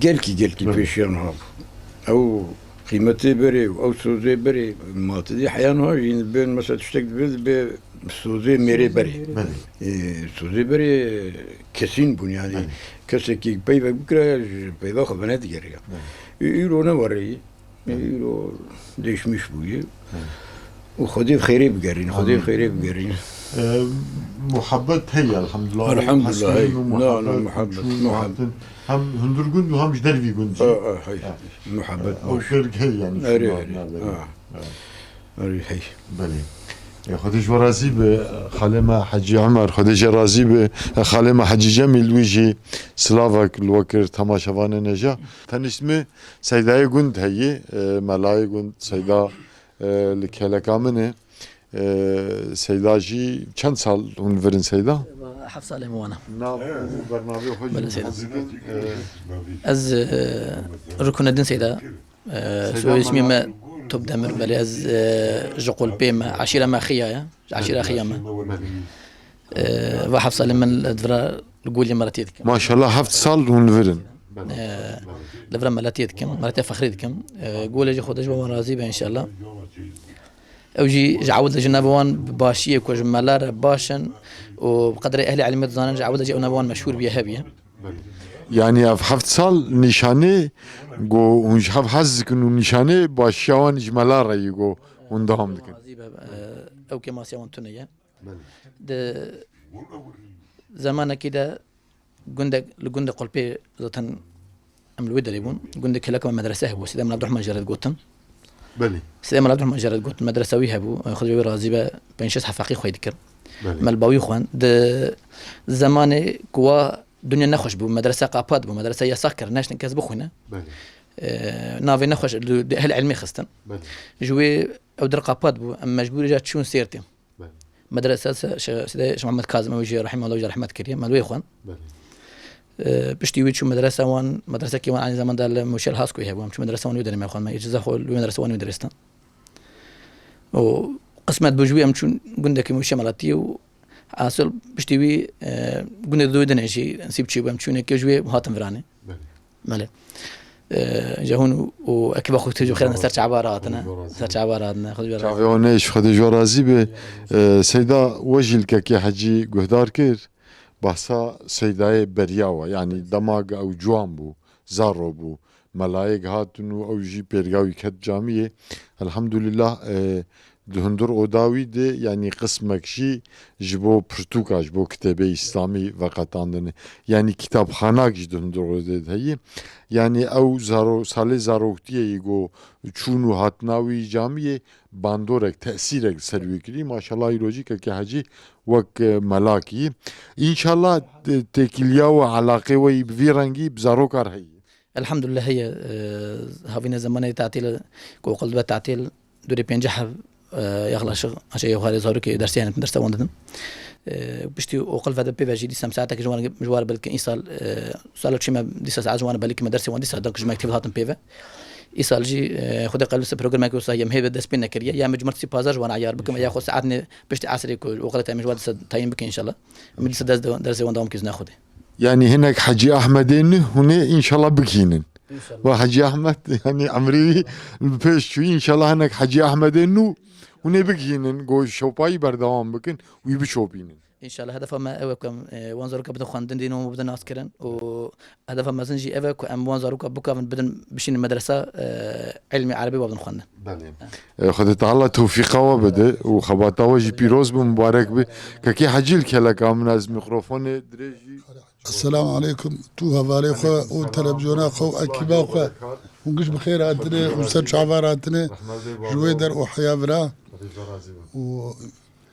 Gelkî, gelkî Belê. pêşiya niha bû. Ew qîmetê berê û ew sozê berê, ma tu dî heya niha jî bên mesela tiştek dibe, dibe sozê mêrê berê. Belê. Ê, sozê berê kesîn bûn yani. Belê. Kesekî peyvek bikira, ji peyva xwe venedigeriya. Belê. Ê, îro ne were yî. Ê, îro değişmiş bûye. Belê. Û Xwedê bi xêrê bigerîn, Xwedê bi Amîn. xêrê bigerîn. Ee, muhabbet heye elhamdulillah. Elhamdulillah, Hesnîn hey. û Na, na, muhabbet, muhabbet, çûn û muhabbet. hatin. Hem hundir gund û hem ji dervî gund jî. Ha, ha, hey. Ha. Muhabbet Ew baş. pêr heye yani Erê, şuna erê. navê. Ha. Ha. Erê, hey. Belê. E, Xwedê ji we razî be, xalê me Hecî Emer, Xwedê ji razî be, e, xalê me Hecî Cemîl, wî jî silavek li we kir, temaşevanê nêja. Tenişt me Seydayê gund heye, e, melayê gund, Seyda, e, li kêleka min e. E, Seyda jî çend sal hûn li vir in Seyda? Heft salê min wana. Nav û bernavê xwe jî Belê Seyda. dixwazin, e, Ez, e, Rukuneddin Seyda. E, Seyda soy ismî me Mela. Topdemir, belê ez, e, ji qulpê me, eşîra me Xiya ye. Ji eşîra Xiya me. Belê. E, va heft salê min li vira li Goliyê me re tê dikim. Maşallah heft sal hûn li vir in. E, li vira me re tê dikim, me re tê fexrî dikim. E, Golê jî Xwedê ji bo wan razî be înşallah. Ew jî ji ewil de ji nav wan bi başiyê ku ji mela re baş in û bi qedrê ehlê ilmê dizanin, ji ewil de jî ew nav wan meşhûr bûye, hebiye. Yani ev heft sal nîşanê ku hûn ji hev hez dikin û nîşanê başiya wan ji mela re yî ku hûn dewam dikin. Razî be, e, ew kêmasiya wan tune ye. Belê. Di zemanekî de gundek, li gundê Qulpê zaten Li wê derê bûn. Gundê Keleka me medrese hebû. Sêdê Mela Abdurrahman jê re digotin. Belê. Sêdê Mela Abdurrahman jê re digotin. Medrese wî hebû. Xwedê wê razî be. Pênc şeş hefaqî xwey dikir. Belê. Me li ba wî xwend. Di zemanê ku wa dinya nexweş bû. Medrese qapat bû. Medrese yasak kir. Neştin kes bixwîne. Belê. E, navê nexweş li, di ehli ilmê xistin. Belê. Ji wê ew dir qapat bû. Em mecbûrî ja çûn Sêrtê. Belê. Medrese se-, şe-, Sêdê Şêx Mihemed Kazim ew jî rahimehullah, wî jî rehmet kiriye, me li wê xwend. Belê. E, piştî wî çû medrese wan, medresekî wan aynî zamanda li Mûşe li Haskoyê hebû, em çû medrese wan wê derê me xwend, me îcaza xwe li wê medrese wan wê derê stan. Û qismet bû ji wî em çûn gundekî Mûşe Melatiyê û hasil piştî wî, e, gundê dû dine jî nesîb çêbû em çûnekê ji wê hatin viranê. Belê. Belê. Ee, ji hûn û, û ekiba xwe têjû xêr ser çava re hatine. Xwedê razî be. Ser çava re hatine. Xwedê razî be. Çavê wan ne ji Xwedê ji we razî be. Ee, Seyda we jî li Kekê Hecî guhdar kir. Bahsa Seydayê beriya we. Yanî dema ew ciwan bû, zaro bû. Melayek hatin û ew jî pêrga wî ket camiyê. Elhamdulillah, e, Di hundir oda wî de, yanî qismek jî ji bo pirtûka, ji bo kitêbê îslamî veqetandine. Yanî kitapxanak jî di hundir odê de heye. Yanî ew zaro-, salê zaroktiyê yî ku çûn û hatina wî camiyê bandorek, tesîrek li ser wî kirî. Maşallah îro jî Kekê Hecî wek, e, melak yî. Înşallah te-, têkiliya we, elaqê we yî bi vî rengî bi zarokar heye. Elhamdulillah heye, e, havîne zemanê tatîl, ku oqil dibe tatîl, dûrê pêncî heb, e, yaxlaşık, aşağı yukarı zarokê dersê, yani derse wan didim. E, piştî oqil vedibe pê ve jî dîsa em saetek ji wan, ji wan belkî îsal, e, sala çî me dîsa saet ji wan belkî me dersê wan dîsa da ku ji mektebê hatin pê ve. Îsal jî, e, Xwedê qebul se programek wisa yem hê ve dest pê nekiriye. Ya me cumartesi pazar ji wan ayar bikim, ya xwe saetine piştî esrê ku oqilê te em ji wan dîsa tayin bikin înşallah. Em dîsa ders de-, dersê wan dewam kî zina Xwedê. Yanî hinek Hecî Ahmedê nû hûn ê înşallah bigihînin. Înşallah. Ve Hecî Ahmed, yanî emrê wî li pêş çûyî, înşallah hinek Hecî Ahmedê nû hûn ê bigihînin, ku şopayî berdewam bikin, wî bişopînin. Înşallah hedefa me ew e ku em, e, wan zaroka bidin xwendin, dînê wan bidin naskirin û hedefa mezin jî ev e ku em wan zaroka bikavin bidin bişînin medresa, e, ilmê erebî wa bidin xwendin. Belê. E, Xwedê Teala tewfîqa we bide û xebata we jî pîroz be, mubarek be. Kekê Hecî li keleka min ez mîkrofonê dirêjî. Esselamu aleykum. Tu hevalê xwe û televizyona xwe û ekîba xwe. Hûn giş bi xêr hatine û ser çava hatine. Ji wê der û heya vira. Û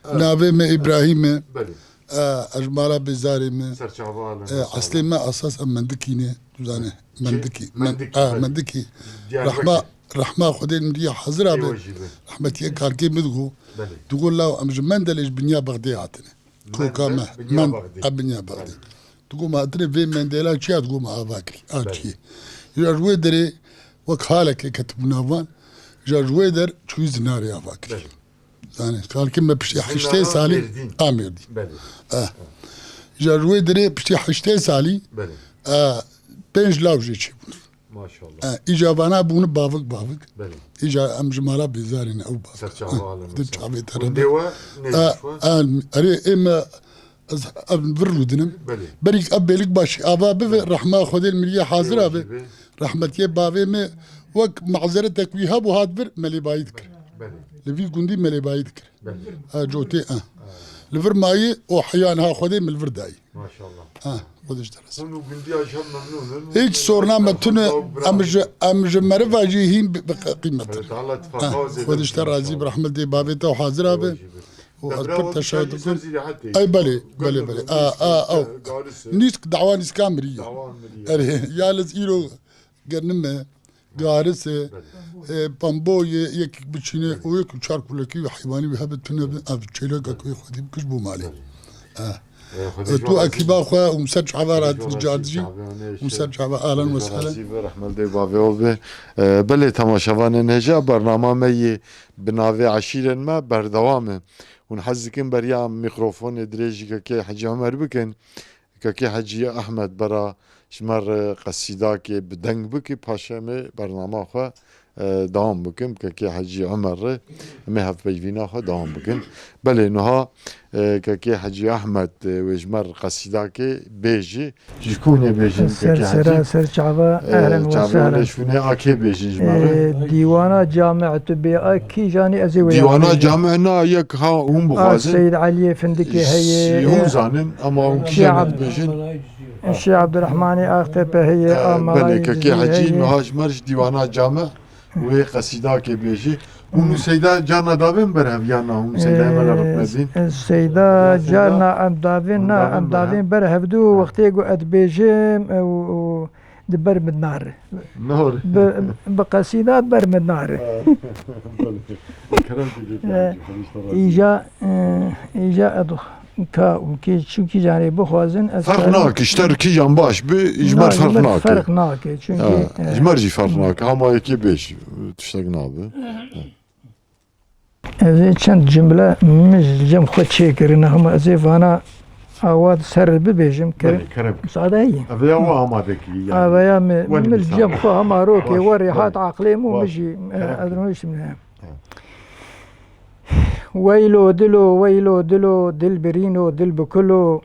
navê me Îbrahîm e. Belê. E, ez ji mala Bêzarê me. Ser çava hatine. E, eslê me esas em Mendikî ne. Tu zanî. Mendikî. Men-, Mendikî, e, belê. Mendikî. Diyarbekir. Rehma, rehma Xwedê li miriyê hazir abe. Ê we jî be. Rehmetiyê kalkê min digo. Belê. Digo law em ji Mendelê ji binya Bexdê hatine. Koka me, Mendel, binya Bexdê. Ev binya Bexdê. Belê. Digo me hatine vê Mendela çiya digo me ava kirî, a çiyê. Ya ji wê derê wek haleke ketibû nav wan, ja ji wê der çûyî Zinarê ava kirî. Belê. Zanî, kalkê me piştî heştê salî a Mêrdîn. Belê. Eh. Ja ji wê derê piştî heştê salî, belê, eh, pênc law jê çêbûn. Maşallah. Eh, îca vana bûne bavik bavik. Belê. Îca em ji mala Bêzarê ne ew bavik. Ser çava hatine. Di çavê te re be. Gundê we nêzîk we? Eh, eh, erê ê me ez ev vir rûdinim. Belê. Berîk ev bêlik başî ava bive, belê, rehma Xwedê li miriyê hazir abe. Ê we jî be. Rehmetiyê bavê me wek mazeretek wî hebû hat vir me lêbayî dikir. Belê. Li vî gundî me lêbayî dikir. Belê. Ha, cotê, ha. Li vir mayî û heya niha Xwedê min li vir dayî. Maşallah. Ha, Xwedê ji te razî. Hûn û gundiya ji hev memnûn in. Hiç sorna me tune, elhamdulillah, em ji, em ji meriva jî hîn bi, bi qîmet in. Xwedê Teala tifaqa zêde bike. Ha, Xwedê ji te razî be, inşallah. Rehmetê bavê te hazir abe. Ê we jî be. Û ez pir teşekkür dikim. Ay belê, belê, belê. A, a, a. Nîsk, dawa nîska mirî ye. Dawa mirî ye. Erê, ya li îro gernim e. Garis e, belê, e, pambo ye, yek biçîne û yek çar kulekî û heywanî wî hebe tune bin, ev çêleka ku Xwedî bikir ji bo malê. Belê. Eh. E, Xwedê ji we razî be. Tu ekîba xwe û ser çava, Xwedê ji we razî be, û ser çava alan ve sehlen. Rehmet dê bavê we be. E, belê temaşevanên hêja, bernama me yê bi navê Eşîrên Me berdewam e. Hûn hez dikin beriya mîkrofonê dirêjî Kekê Hecî Omer bikin. Kekê Hecî Ehmed bera ji me re qesîdakê bi deng bike, paşê em ê bernama xwe, e, dewam bikin. Kekê Hecî Omer re em ê hevpeyvîna xwe dewam bikin. Belê, niha, e, Kekê Hecî Ehmed, e, wê ji me re qesîdakê bêjî. Ji ku hûn ê bêjin, Kekê Hecî? Ser sera, ser çava, e, ehlen ve sehlen. Çavê hûn ê şûnê a kê bêjin ji me re? E, dîwana camia tu bê a kî janî ez ê wê bêjim. Dîwana camia na yek ha hûn bixwazin. A Seyyid Eliyê Findikê heye. Hûn zanin, ama hûn kî hene dibêjin? Şêx Ebdurehmanê Axtepehê ye, a Melayê Cizîrê ye. Belê, Kekê Hecî, niha ji me re ji dîwana came wê qesîdakê bêjî. Hûn û Seyda carna dabên ber hev yan na hûn û Seyda Emel Ruknedîn? Seyda carna em dabên, na, em dabên ber hev dû, wextê ku ez dibêjim, ew, ew, di ber min nare. Nor. Bi, bi qesîda ber min nare. Kerem dike, kerem dike, Xwedî ji te razî. Îja, e, îja ez ka û kê çûkî canê bixwazin, ez Ferq karim nake, ji te re kîjan baş bi, ji me re ferq nake. Ferq nake, çünkü, e, ji me re jî ferq nake. Hema yekê bêj, tiştek nabe. Ez ê çend cimle min ji cem xwe çêkirine, hema ez ê vana awa di ser bibêjim, kerem. Belê, kerem. Misade heye. Ev ya we amade kiriye, yani. Ev ya min, min ji cem xwe hema rokê we rêhat aqilê min û min jî, e, ez rûniştim ne. Weylo dilo, weylo dilo, dil birîno, dil bi kulo.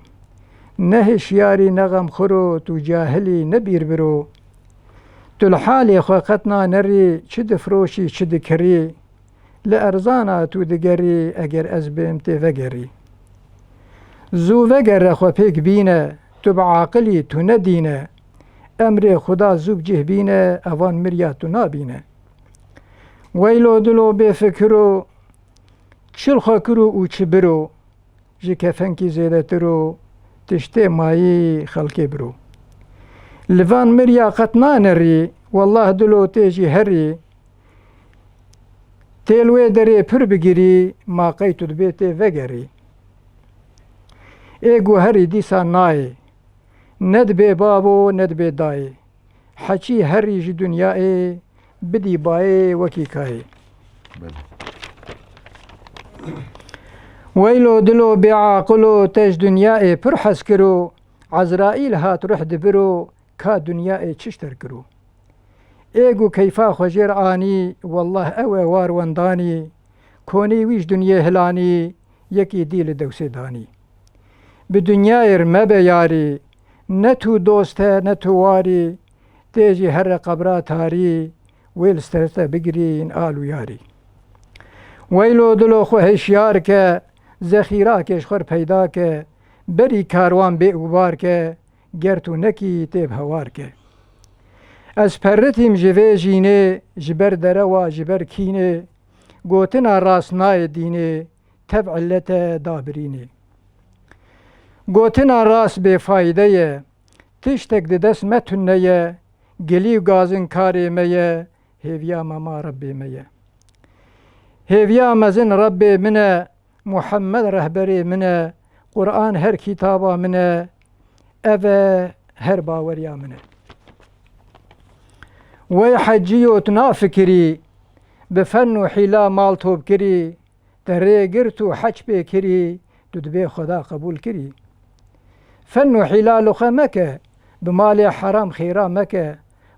Ne hişyarî, ne xemxuro, tu cahilî, ne bîrbiro. Tu li halê xwe qet nanerî, çi difroşî, çi dikirî. Li erzana tu digerî, eger ez bêm tê vegerî. Zû vegere xwe pêk bîne, tu bi aqilî, tu ne dîne. Emrê Xuda zû bi cih bîne, evan miriya tu nabîne. Weylo dilo bêfikiro, çi li xwe kiro û çi biro, ji kefenkî zêdetir o, tiştê mayî xelkê biro. Li van miriya qet nanerî, wellah dilo tê jî herî, tê li wê derê pir bigirî, ma qey tu dibê tê vegerî. Ê guherî dîsa nayê, ne dibê babo, ne dibê dayê. Heçî herî ji dinyayê, bidî bayê wekî kayê. Belê. Weylo dilo bêaqilo, te ji dinyayê pir hez kiro, Ezraîl hat ruh dibiro, ka dinyayê çi ji te re kiro. Ê ku keyfa xwe jêr anî, wellah ew e war wendanî, konî wî ji dinyê hilanî, yekî dî li dewsê danî. Bi dinyayê re mebe yarî, ne tu dost e, ne tu warî, tê jî here qebra tarî, wê li ser te bigirîn al û yarî. Weylo dilo xwe hişyar ke, zexîrakê ji xwe re peyda ke, berî karwan bê û bar ke, ger tu nekî tê bi hewar ke. Ez perritîm ji vê jînê, ji ber derewa, ji ber kînê, gotina rast nayê dînê, tev illet e da birînê. Gotina rast bêfayde ye, tiştek di dest me tune ye, gilî û gazin karê me ye, hêviya me ma Rebbê me ye. Hêviya mezin Rebbê min e, Muhammed rehberê min e, Quran her kitaba min e, ev e her baweriya min e. Wey hecîyo tu nafikirî, bi fen û hîla mal top kirî, te rê girt û hec pê kirî, tu dibê Xweda qebûl kirî. Fen û hîla li xwe meke, bi malê heram xêra meke,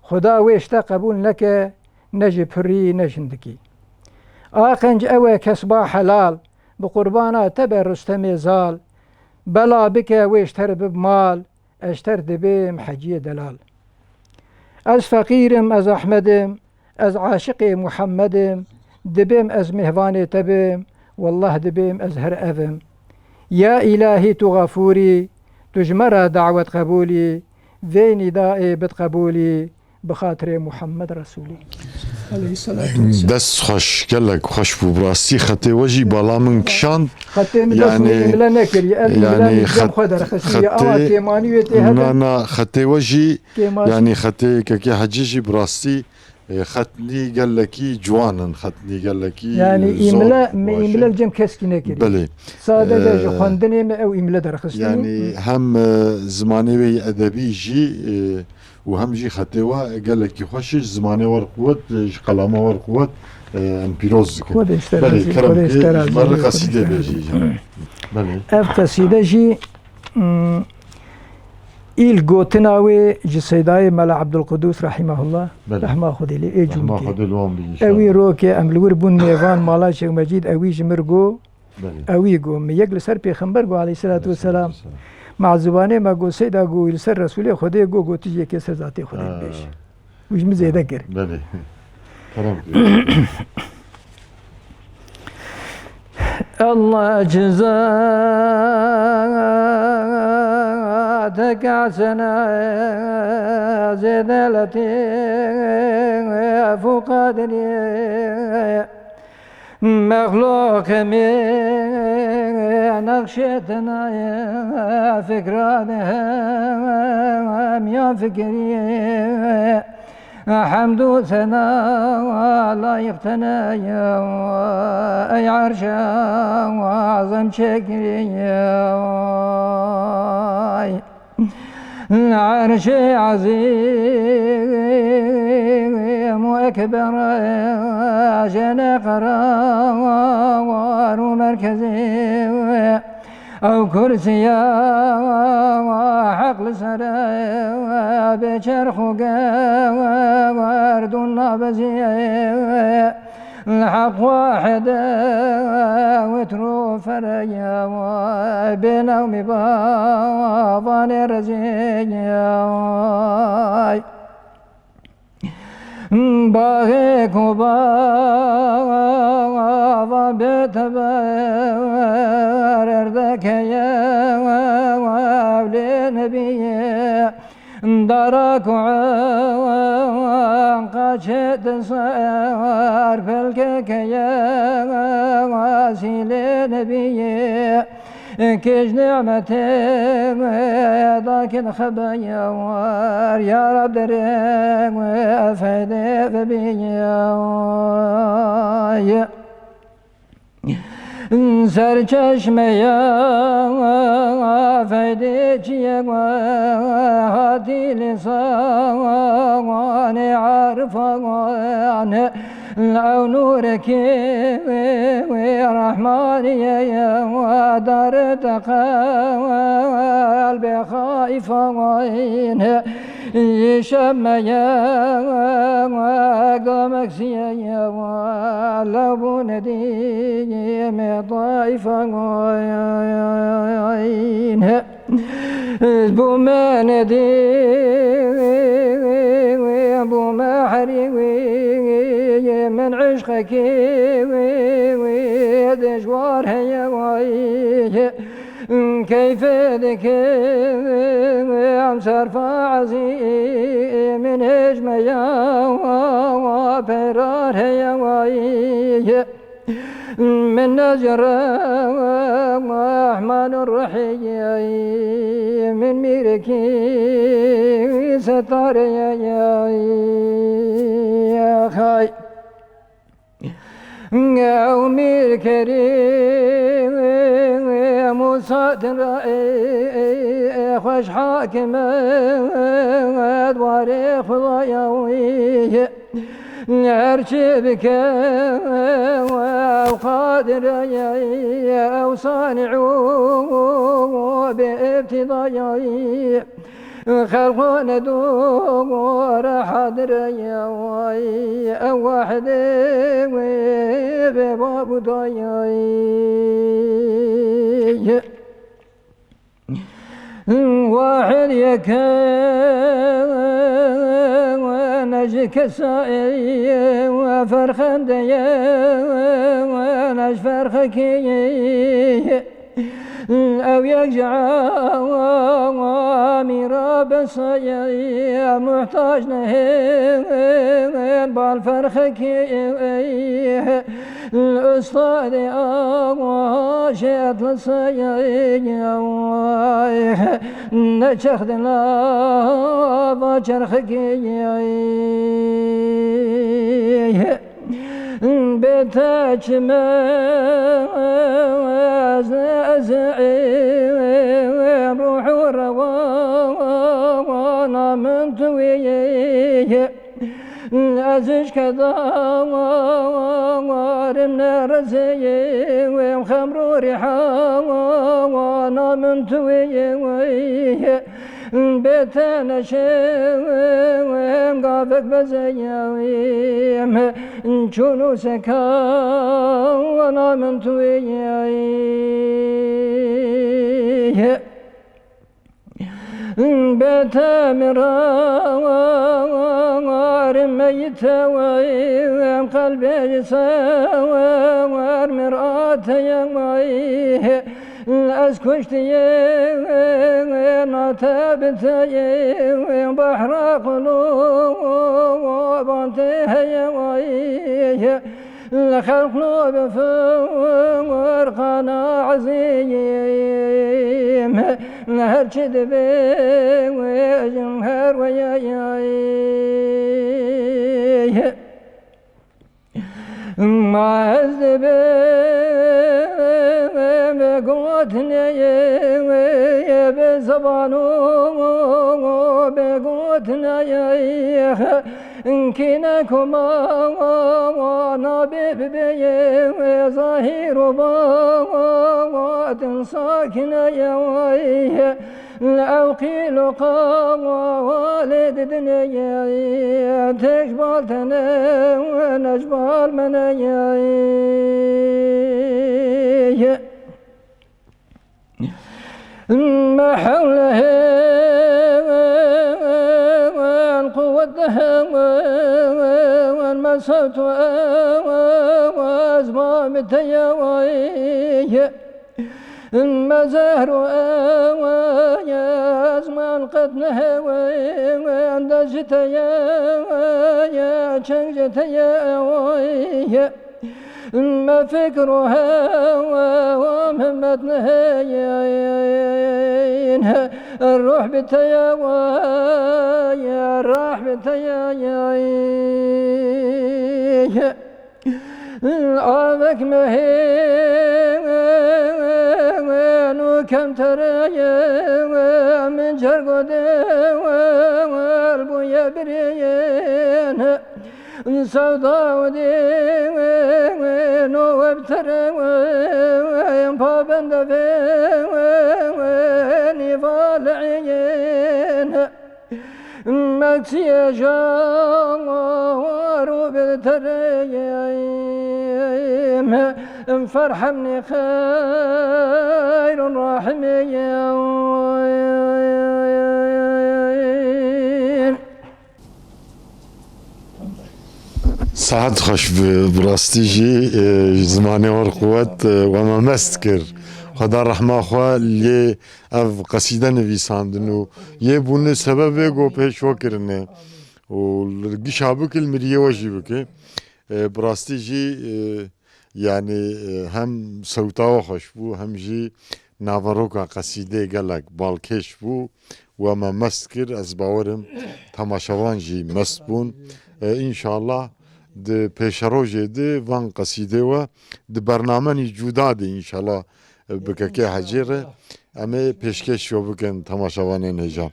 Xweda wê ji te qebûl neke, ne ji pirî, ne jindikî. A qenc ew e kesba helal, bi qurbana te be Rustemê zal, bela bike wê ji te re bib mal, ez ji te re dibêm heciyê delal. Ez feqîr im, ez Ehmed im, ez aşiqê Muhammed im, dibêm ez mêvanê te bim, wellah dibêm ez her ev im. Ya îlahî tu xefûr î, tu ji me re dawet qebûl î, vê nîdayê bid qebûl î, bi xatirê Muhammed Resûlî. Aleyhisselatu vesselam. Dest xweş, gelek xweş bû, bi rastî xetê we jî bala min kişand. Xetê min dest min îmle nekiriye, ev îmle min cem xwe derxistî, ama kêmanî wê tê hebe. Na, na, xetê we jî, yanî xetê Kekê Hecî jî bi rastî, e, xetnî gelekî ciwan in, xetnî gelekî, e, zor. Yanî îmle, min îmle cem keskî nekiriye. Belê. Sadece ji xwendinê me ew îmle derxistî. Yanî hem, e, zimanê wê yê edebî jî, e, û hem jî xetê we gelekî xweş e, ji zimanê we re quwet, ji qelama we re quwet, e, em pîroz dikin. Belê, kerem ke ji me re qesîde bêjî. Belê. Ev qesîde jî, mm, îl gotina wê ji Seydayê Mela Ebdulqudûs rahimehullah, rehma Xwedê lê, ê cûmkê. Ew î rokê em li wir bûn mêvan mala Şêx Mecîd, ew î ji mir got, Belê. Ew î got, min yek li ser Pêxember got, aleyhisselatu vesselam. Aleyhisselatu vesselam. Mezûbanê me got, Seyda got, li ser Resûlê Xwedê got, got, tu jî yekê ser zatê Xwedê bêj. Û ji min zêde kir. Belê. Kerem kir. Allah ceza Tekasene zêde letîf û qadirî. Mexlûqê min nexşê te nayê fikra de hem ya fikirî. Hemd û sena layîq te ne ye, ey erşe ezem çêkirî. Erşê ezîm û ekber, jêne qerar û merkezî. Ew kursiya heq li ser e, bê çerx û gerdûn nabezî. Li heq wahid e, witr û ferey e, bê newmî bavanê rezî ye. Baxê ku bava bê teber erdeke ye, ew lê nebî ye. Dara ku enqa çê di ser pelkeke ye, sîlê nebî ye. Kêj nîmetê dakin xebeyar, ya Rab derê feydê vebiyar. Serçeşmeya feydê çiye hatî lîsanê arifan. Ew nûrekî Rehmanî ye, dare te qelbê xaîfan. Îşe me ye gamek siye ye, lew bû nedîmê taîfan. Bû me nedîm, bû me herî wî, min eşqekî wî, wî dijwar heye wî. Keyfê dike em serfa ezî, min hêj me ya, peyrar heye wî. Min nezire Rehman û Rehîm, min mîrekî setareye xay. Ew mîr kerîm û sadir e, xweş hakim e, warê Xwedaya wî. Her çi bike ew qadir e, ew sanî û bê îbtîda ye. Xelqo ne dû re hadir e, ew wahidê wê bê bab û dayê. Wahid yeke, ne ji kesayê ferqende ye, ne ji ferqekê ye. Ew yek ji amîra besayê, muhtac ne hên bal ferqekê. Ustadê awa şêt li seyê, ne çex di nava çerxekê. Bê te çi me ez, ez êm ruh û rewana min tu wê. Ez ji keda warim ne rezê wê, xemr û rîhana min tu wê. Bê te neşêm gavek bezeyim, çûn û sekana min tu yê. Bê te mirar meyte wê, qelbê ji ser mirat ye wê. Ez kuştiyê nate biteyê behra qulûban tê heye wayê. Li xelq lo bi furqana ezîm her çi dibê jim her weyeyê. Ma ez dibêm bi gotinê, bi ziman û bi gotinê, kîne ku ma nabê bibê zahîr û batin sakine. Ew qîl û qalê didinê, têj bal tenê, ne ji bal me ne ye. Me hewle hêwan, quwet de hêwan, me sewt û ez ma bi te ye. Me zehr û ez man qet nehêwe, dest ji te ye, çeng ji te ye. Me fikr û hewa himmet nehêyin, ruh bi te ye, rah bi te ye. Avek mehên û kemtereyê min cergo dê bûye biriyên. Sewda û dîn û webterên pabende vê nîvaleyên. Mekçiye jar û bi tereyê me ferhemnî xeyr û rahimê. Saet xweş bi, bi rastî jî, e, ji zimanê wir quwet, e, we me mest kir. Xweda rehma xwe lê ev qesîde nivîsandin û yê bûne sebebê ku pêşwe kirine û li gişa bike, li miriyê we jî bike. E, bi rastî jî, e, yanî, e, hem sewta we xweş bû, hem jî naveroka qesîdê gelek balkêş bû. We me mest kir, ez bawerim temaşevan jî mest bûn. E, înşallah di pêşerojê de van qesîdê we di bernamen î cuda de înşallah bi kekê Hecê re em ê pêşkêş yo bikin temaşevanên hêja.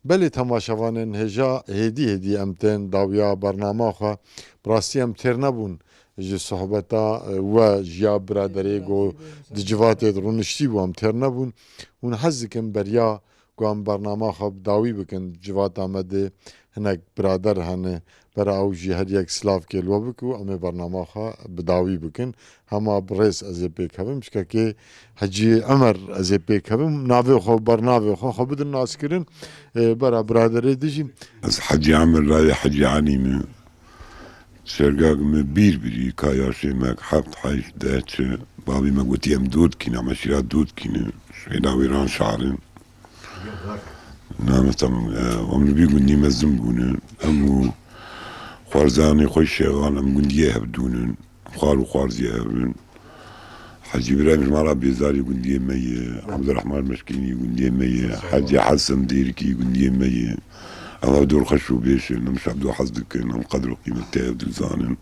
Belê temaşevanên hêja hêdî hêdî em tên dawiya bernama xwe. Bi rastî em têr nebûn ji sohbeta, e, we ji ya biraderê ku di civatê de rûniştî bû em têr nebûn. Hûn hez dikin beriya ku em bernama xwe bi dawî bikin civata me de hinek birader hene. Bera ew jî her yek silavkê li we bike û em ê bernama xwe bi dawî bikin. Hema bi rêz ez ê pêkevim, çikekê Hecî Emer ez ê pêkevim, navê xwe, bernavê xwe, xwe bidin naskirin, e, bera biraderê dijî. Ez Hecî Emer, layê Hecî Elî me. Sergak me bîr birî, ka yaşê me heft, heşt, deh çi. Bavî me gotî em dot kîne, em eşîra dot kîne. Şêda wêran şarin. Nameta min, e, em li vî gundî mezin bûne. Em û xwarzanê xwe şêxan, em gundiyê hev dûnin. Xwar û xwarziyê hev in. Hecî Îbrahîm ji mala Bêzarî gundiyê me ye. Ebdurrehman Meşkînî gundiyê me ye. Hecî Hesen Dêrikî gundiyê me ye. Em hev dor xweş û bêş in. Em şevdo hez dikin. Em qedr û qîmetê hev dizanin.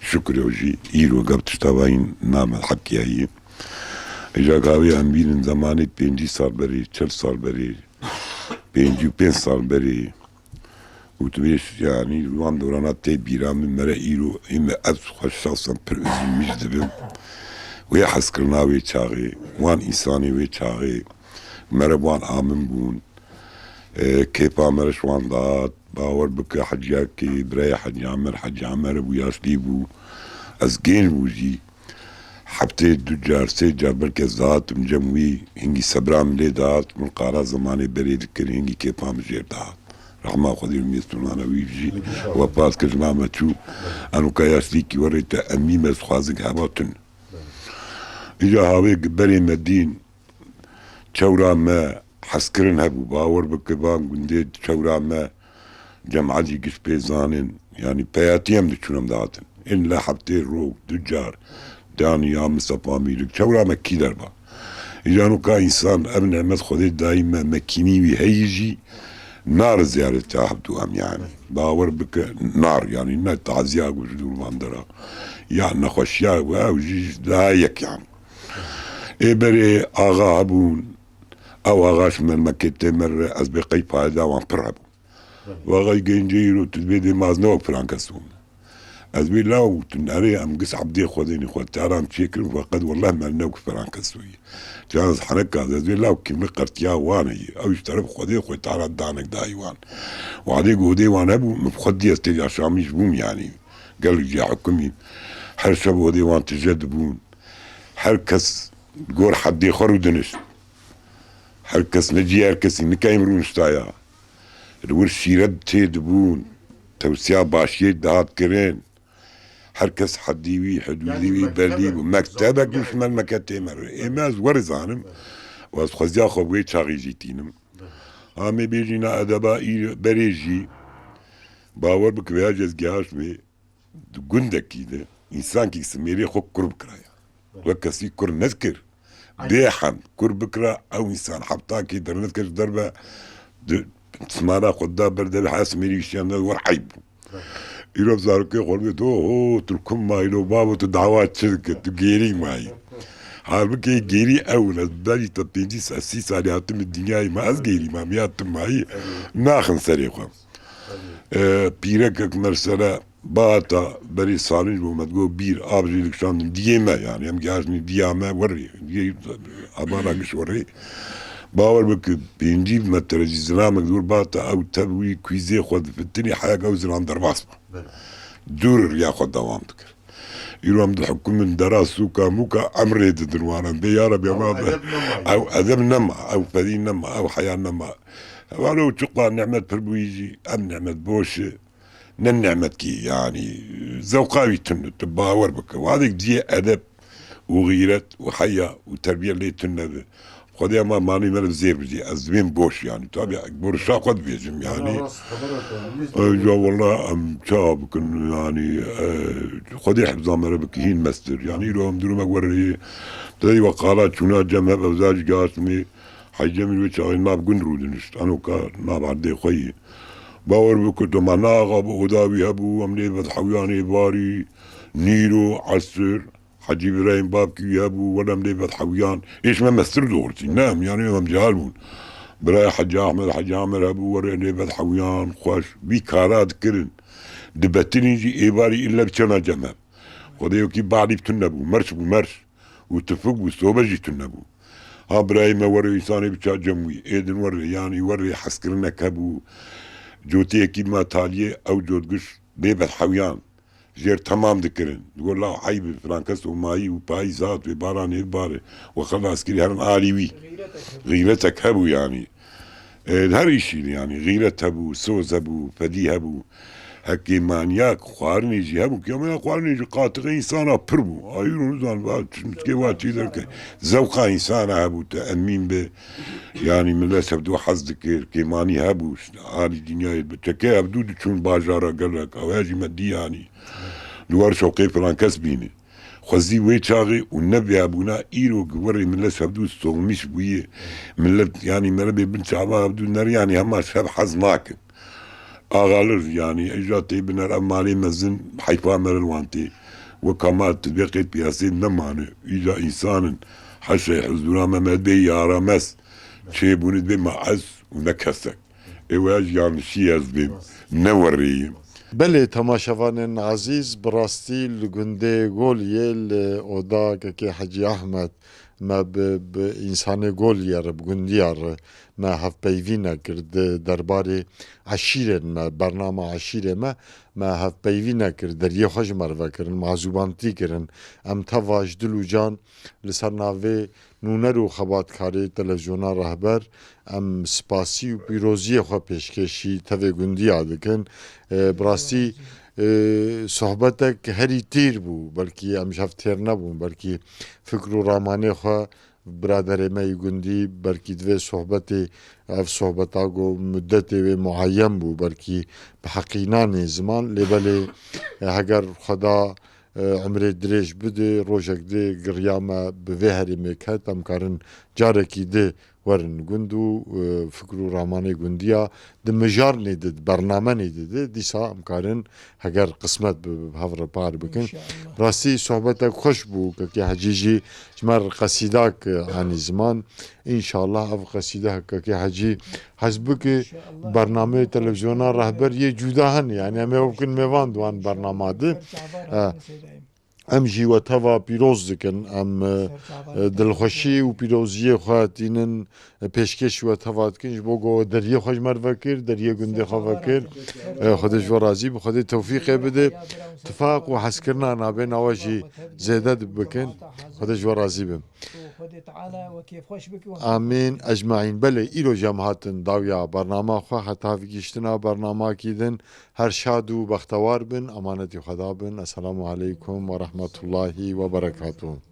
Şukir ew jî îro gep tişta vayîn name heqiyayî. Îja gavê em bînin zemanê pêncî sal berê, çil sal berê, pêncî û pênc sal berê û tu bêş, yanî wan dorana tê bîra min, mere îro hîn me ez xwe şexsen pir üzülmüş dibim. Wê hezkirina wê çaxê, wan însanê wê çaxê, mere bi wan amin bûn. E, kêfa mere ji wan dihat. Bawer bike Hecîyakê, birayê Hecî Emer, Hecî Emer bû, yaşlî bû. Ez gênc bû jî. Hefteyê du car, sê car belkî ez dihatim cem wî, hingî sebra min lê dihat, min qala zemanê berê dikir, hingî kêfa min jêr dihat. Rehma Xwedê û mêstûnana wî jî wepat kir, ji nav me çû. Eno ka yaşlîkî werê te emî me, ez dixwazim heva tune. Îja hawê berê me dîn, Çewra me hezkirin hebû. Bawer bike van gundê çewra me cemaetî giş pê zanin. Yanî peyatî em diçûn em dihatin. Illa heftê rok du car danî ya Mistefa Mîrik. Çewra me kî derba. Îca nuka însan ev nimet Xwedê dayî me, me kînî wî heyî jî nare ziyaretê hebdû em yanî. Bawer bike nar yanî ne taziya ku ji dûr van dera. Ya nexweşiya we ew jî daha yek yanî. Ê berê axa hebûn, ew axa ji me meketê me re ez bê qey payda wan pir hebû. Wa xey gencê îro tu dibê dê maz ne wek filan kes bûn. Ez bê law tu nerê em gis Ebdê Xwedênî xwe taran çêkirin feqet wellah me ne wek filan kes wî. Can ez heneka ez bê law kimî qertiya wan heye. Ew ji teref Xwedê xwe taran danek dayî wan. Wadê ku odê wan hebû min xwe dî ez tê yaşamîş bûm yanî. Gelek cî hukimî. Her şev odê wan tije dibûn. Her kes gor heddê xwe rû dinişt. Her kes ne cî her kesî nikeyim rûniştaya. Li wir şîret tê dibûn. Tewsiya başiyê dihat kirin. Her kes heddî wî, hidûdî wî bellî bû. Mektebek bû ji me meketê me re. Ê me ez werê zanim. Û ez xweziya xwe bi wê çaxî jî tînim. Amê bêjî na edeba î berê jî. Bawer bike vêya jî ez gihaşt wê. Di gundekî de însankî simêrê xwe kur bikiraya. Wek kesî kur nedikir. Bê hemd kur bikira ew însan heftakê dernedike ji derve di simara xwe da ber devê heya simêrî wî şiyan ne wer eyb bû. Îro zarokê xwe bê to ho tu li kum mayî lo babo tu dawa çi dike tu gêrî mayî. Halbikê gêrî ew in ez berî te pêncî se- sî salî hatim dinyayê ma ez gêrî mam ya tu mayî naxin serê xwe. E, pîrekek mersele Bata berî salin ji bo me digot bîr, av jî dikişandin diyê me, yanî em gihaştin diya me werê, diyê abana giş werê. Bawer bike pêncî metre jî zilamek dor bata ew tev wî kwîzê xwe difitinî heyek ew zilam derbas ba. Dûr riya xwe dewam dikir. Îro em dihukumin dera sûka mûka em rê didin wan em bê ya Rebî ema be. Ew edeb nema, ew fedî nema, ew heya nema. Walo çiqla nimet pir bûyî jî ev nimet boş e. Ne nimetkî, yanî, zewqa wî tune, tu bawer bike. Wadek cihê edeb û xîret û heya û terbiye lê tune be. Xwedê ema malê me li zêr bicî. Ez dibêm boş, yanî. Tabi, borişa xwe dibêjim, yanî. Rast, xebera te, Ew ca wela em ça bikin, yanî, e, Xwedê hifza me re bike hîn mestir. Yanî, îro em durumek werê. Tedî we qala çûna cem hev evza jî gihaşt me. Hecî Cemîl wê çaxê nav gund rûdinişt. Eno ka nav erdê xwe yê. Bawer bike tu ma ne axa bi oda wî hebû, em lê vedhewiyan ê barî, nîro, esir, Hecî Îbrahîm babkî wî hebû, wele em lê vedhewiyan. Êş me mestir doğrusî. Ne em, yanî em cahil bûn. Birayê Hecî Ahmed, Hecî Ahmed hebû, were em lê vedhewiyan, xweş. Vî kara dikirin. Dibetinî jî êvarî îlle biçena cem hev. Xwedê wekî balî bi tune bû, merş bû, merş. Û tifik bû, sobe jî tune bû. Ha birayê me were însanê biça cem wî. Êdin were, yanî were hezkirinek hebû. Cotiyekî me taliyê ew cotgiş bê vedhewiyan. Jêr temam dikirin. Digot, "Law eyb e, filan kes û mayî û payîz hat wê baran hêv bare. We xelas kirî herin alî wî." Xîretek hebû. Xîretek hebû yanî. E, her îşî de yanî. Xîret hebû, soz hebû, fedî hebû. Hekê maniyak, xwarinê jî hebû. Kêmaya xwarinê jî qatixê însana pir bû. Ayîro nizan, va, çimskê wa çî derke. Zewqa însana hebû, te emîn be. Yanî millet hevdû hez dikir. Kêmanî hebû. Alî dinyayê bi. Çekê hevdû diçûn bajara gelek. Ew jî me dî yanî. Li wer şewqê filan kes bîne. Xwezî wê çaxê û ne vêyabûna îro ki werê millet hevdû soxmîş bûye. Millet, yanî, merebê bin çava hevdû ner, yanî, hema şev hez nakin. Axalir, yanî, îja tê biner ev malê mezin heyfa mere li wan tê. Weka ma tu bê qê piyasê nemane. Îja însan in. Heşê hizûra me me bê yaramez. Çêbûne dibê ma ez û ne kesek. Ê waya jî yanlişî ez bêm. Ne werê ye. Belê, temaşevanên ezîz, bi rastî li gundê Goliyê, li oda Kekê Hecî Ahmed, me bi, bi însanê Goliyê re, bi gundiya re me hevpeyvîne kir. Di derbarê eşîrên me, bernama eşîrê me, me hevpeyvîne kir. Deriyê xwe ji me re vekirin, me zûbantî kirin. Em teva ji dil û can li ser navê nûner û xebatkarê televîzyona Rehber, em spasî û pîroziyê xwe pêşkêşî tevê gundiya dikin. E, bi rastî, e, sohbetek herî tîr bû, belkî em ji hev têr nebûn, belkî fikr û ramanê xwe Biraderê me yî gundî belkî divê sohbetê, ev sohbeta ku mudetê wê muayyen bû, belkî bi heqî nanê ziman, lê belê, e, heger Xweda, e, emrê dirêj bide, rojek dê giriya me bi vê herêmê ket, em karin carekî di werin gund û, e, fikr û ramanê gundiya di mijarnê de, di bernamenê de, de, dîsa em karin heger qismet bi, bi hev re par bikin. Înşallah. Rastî sohbetek xweş bû, Kekê Hecî jî ji me re qesîdak, e, anî ziman. Înşallah ev qesîde Kekê Hecî hez bike. Înşallah. Bernameyê televizyona rehber yê cuda hene. Yani em ê bikin mêvan di wan bernama de. Ser çavan E, hatin Seyda Em jî we teva pîroz dikin. Em, e, dilxweşî û pîroziyê xwe tînin, e, pêşkêş we teva dikin. Ji bo ku we deriyê xwe ji me re vekir, deriyê gundê xwe vekir. E, Xwedê ji we razî be, Xwedê tewfîqê bide. Tifaq û hezkirina navê nawe jî zêde di bikin. Xwedê ji we razî be. Amîn ecmaîn. Belê, îro jî em hatin dawiya bernama xwe. Heta gihiştina bernamakî din, her şad û bextewar bin, emanetî Xweda bin. Esselamu aleykum ve rahmetullahi ve berekatuhu.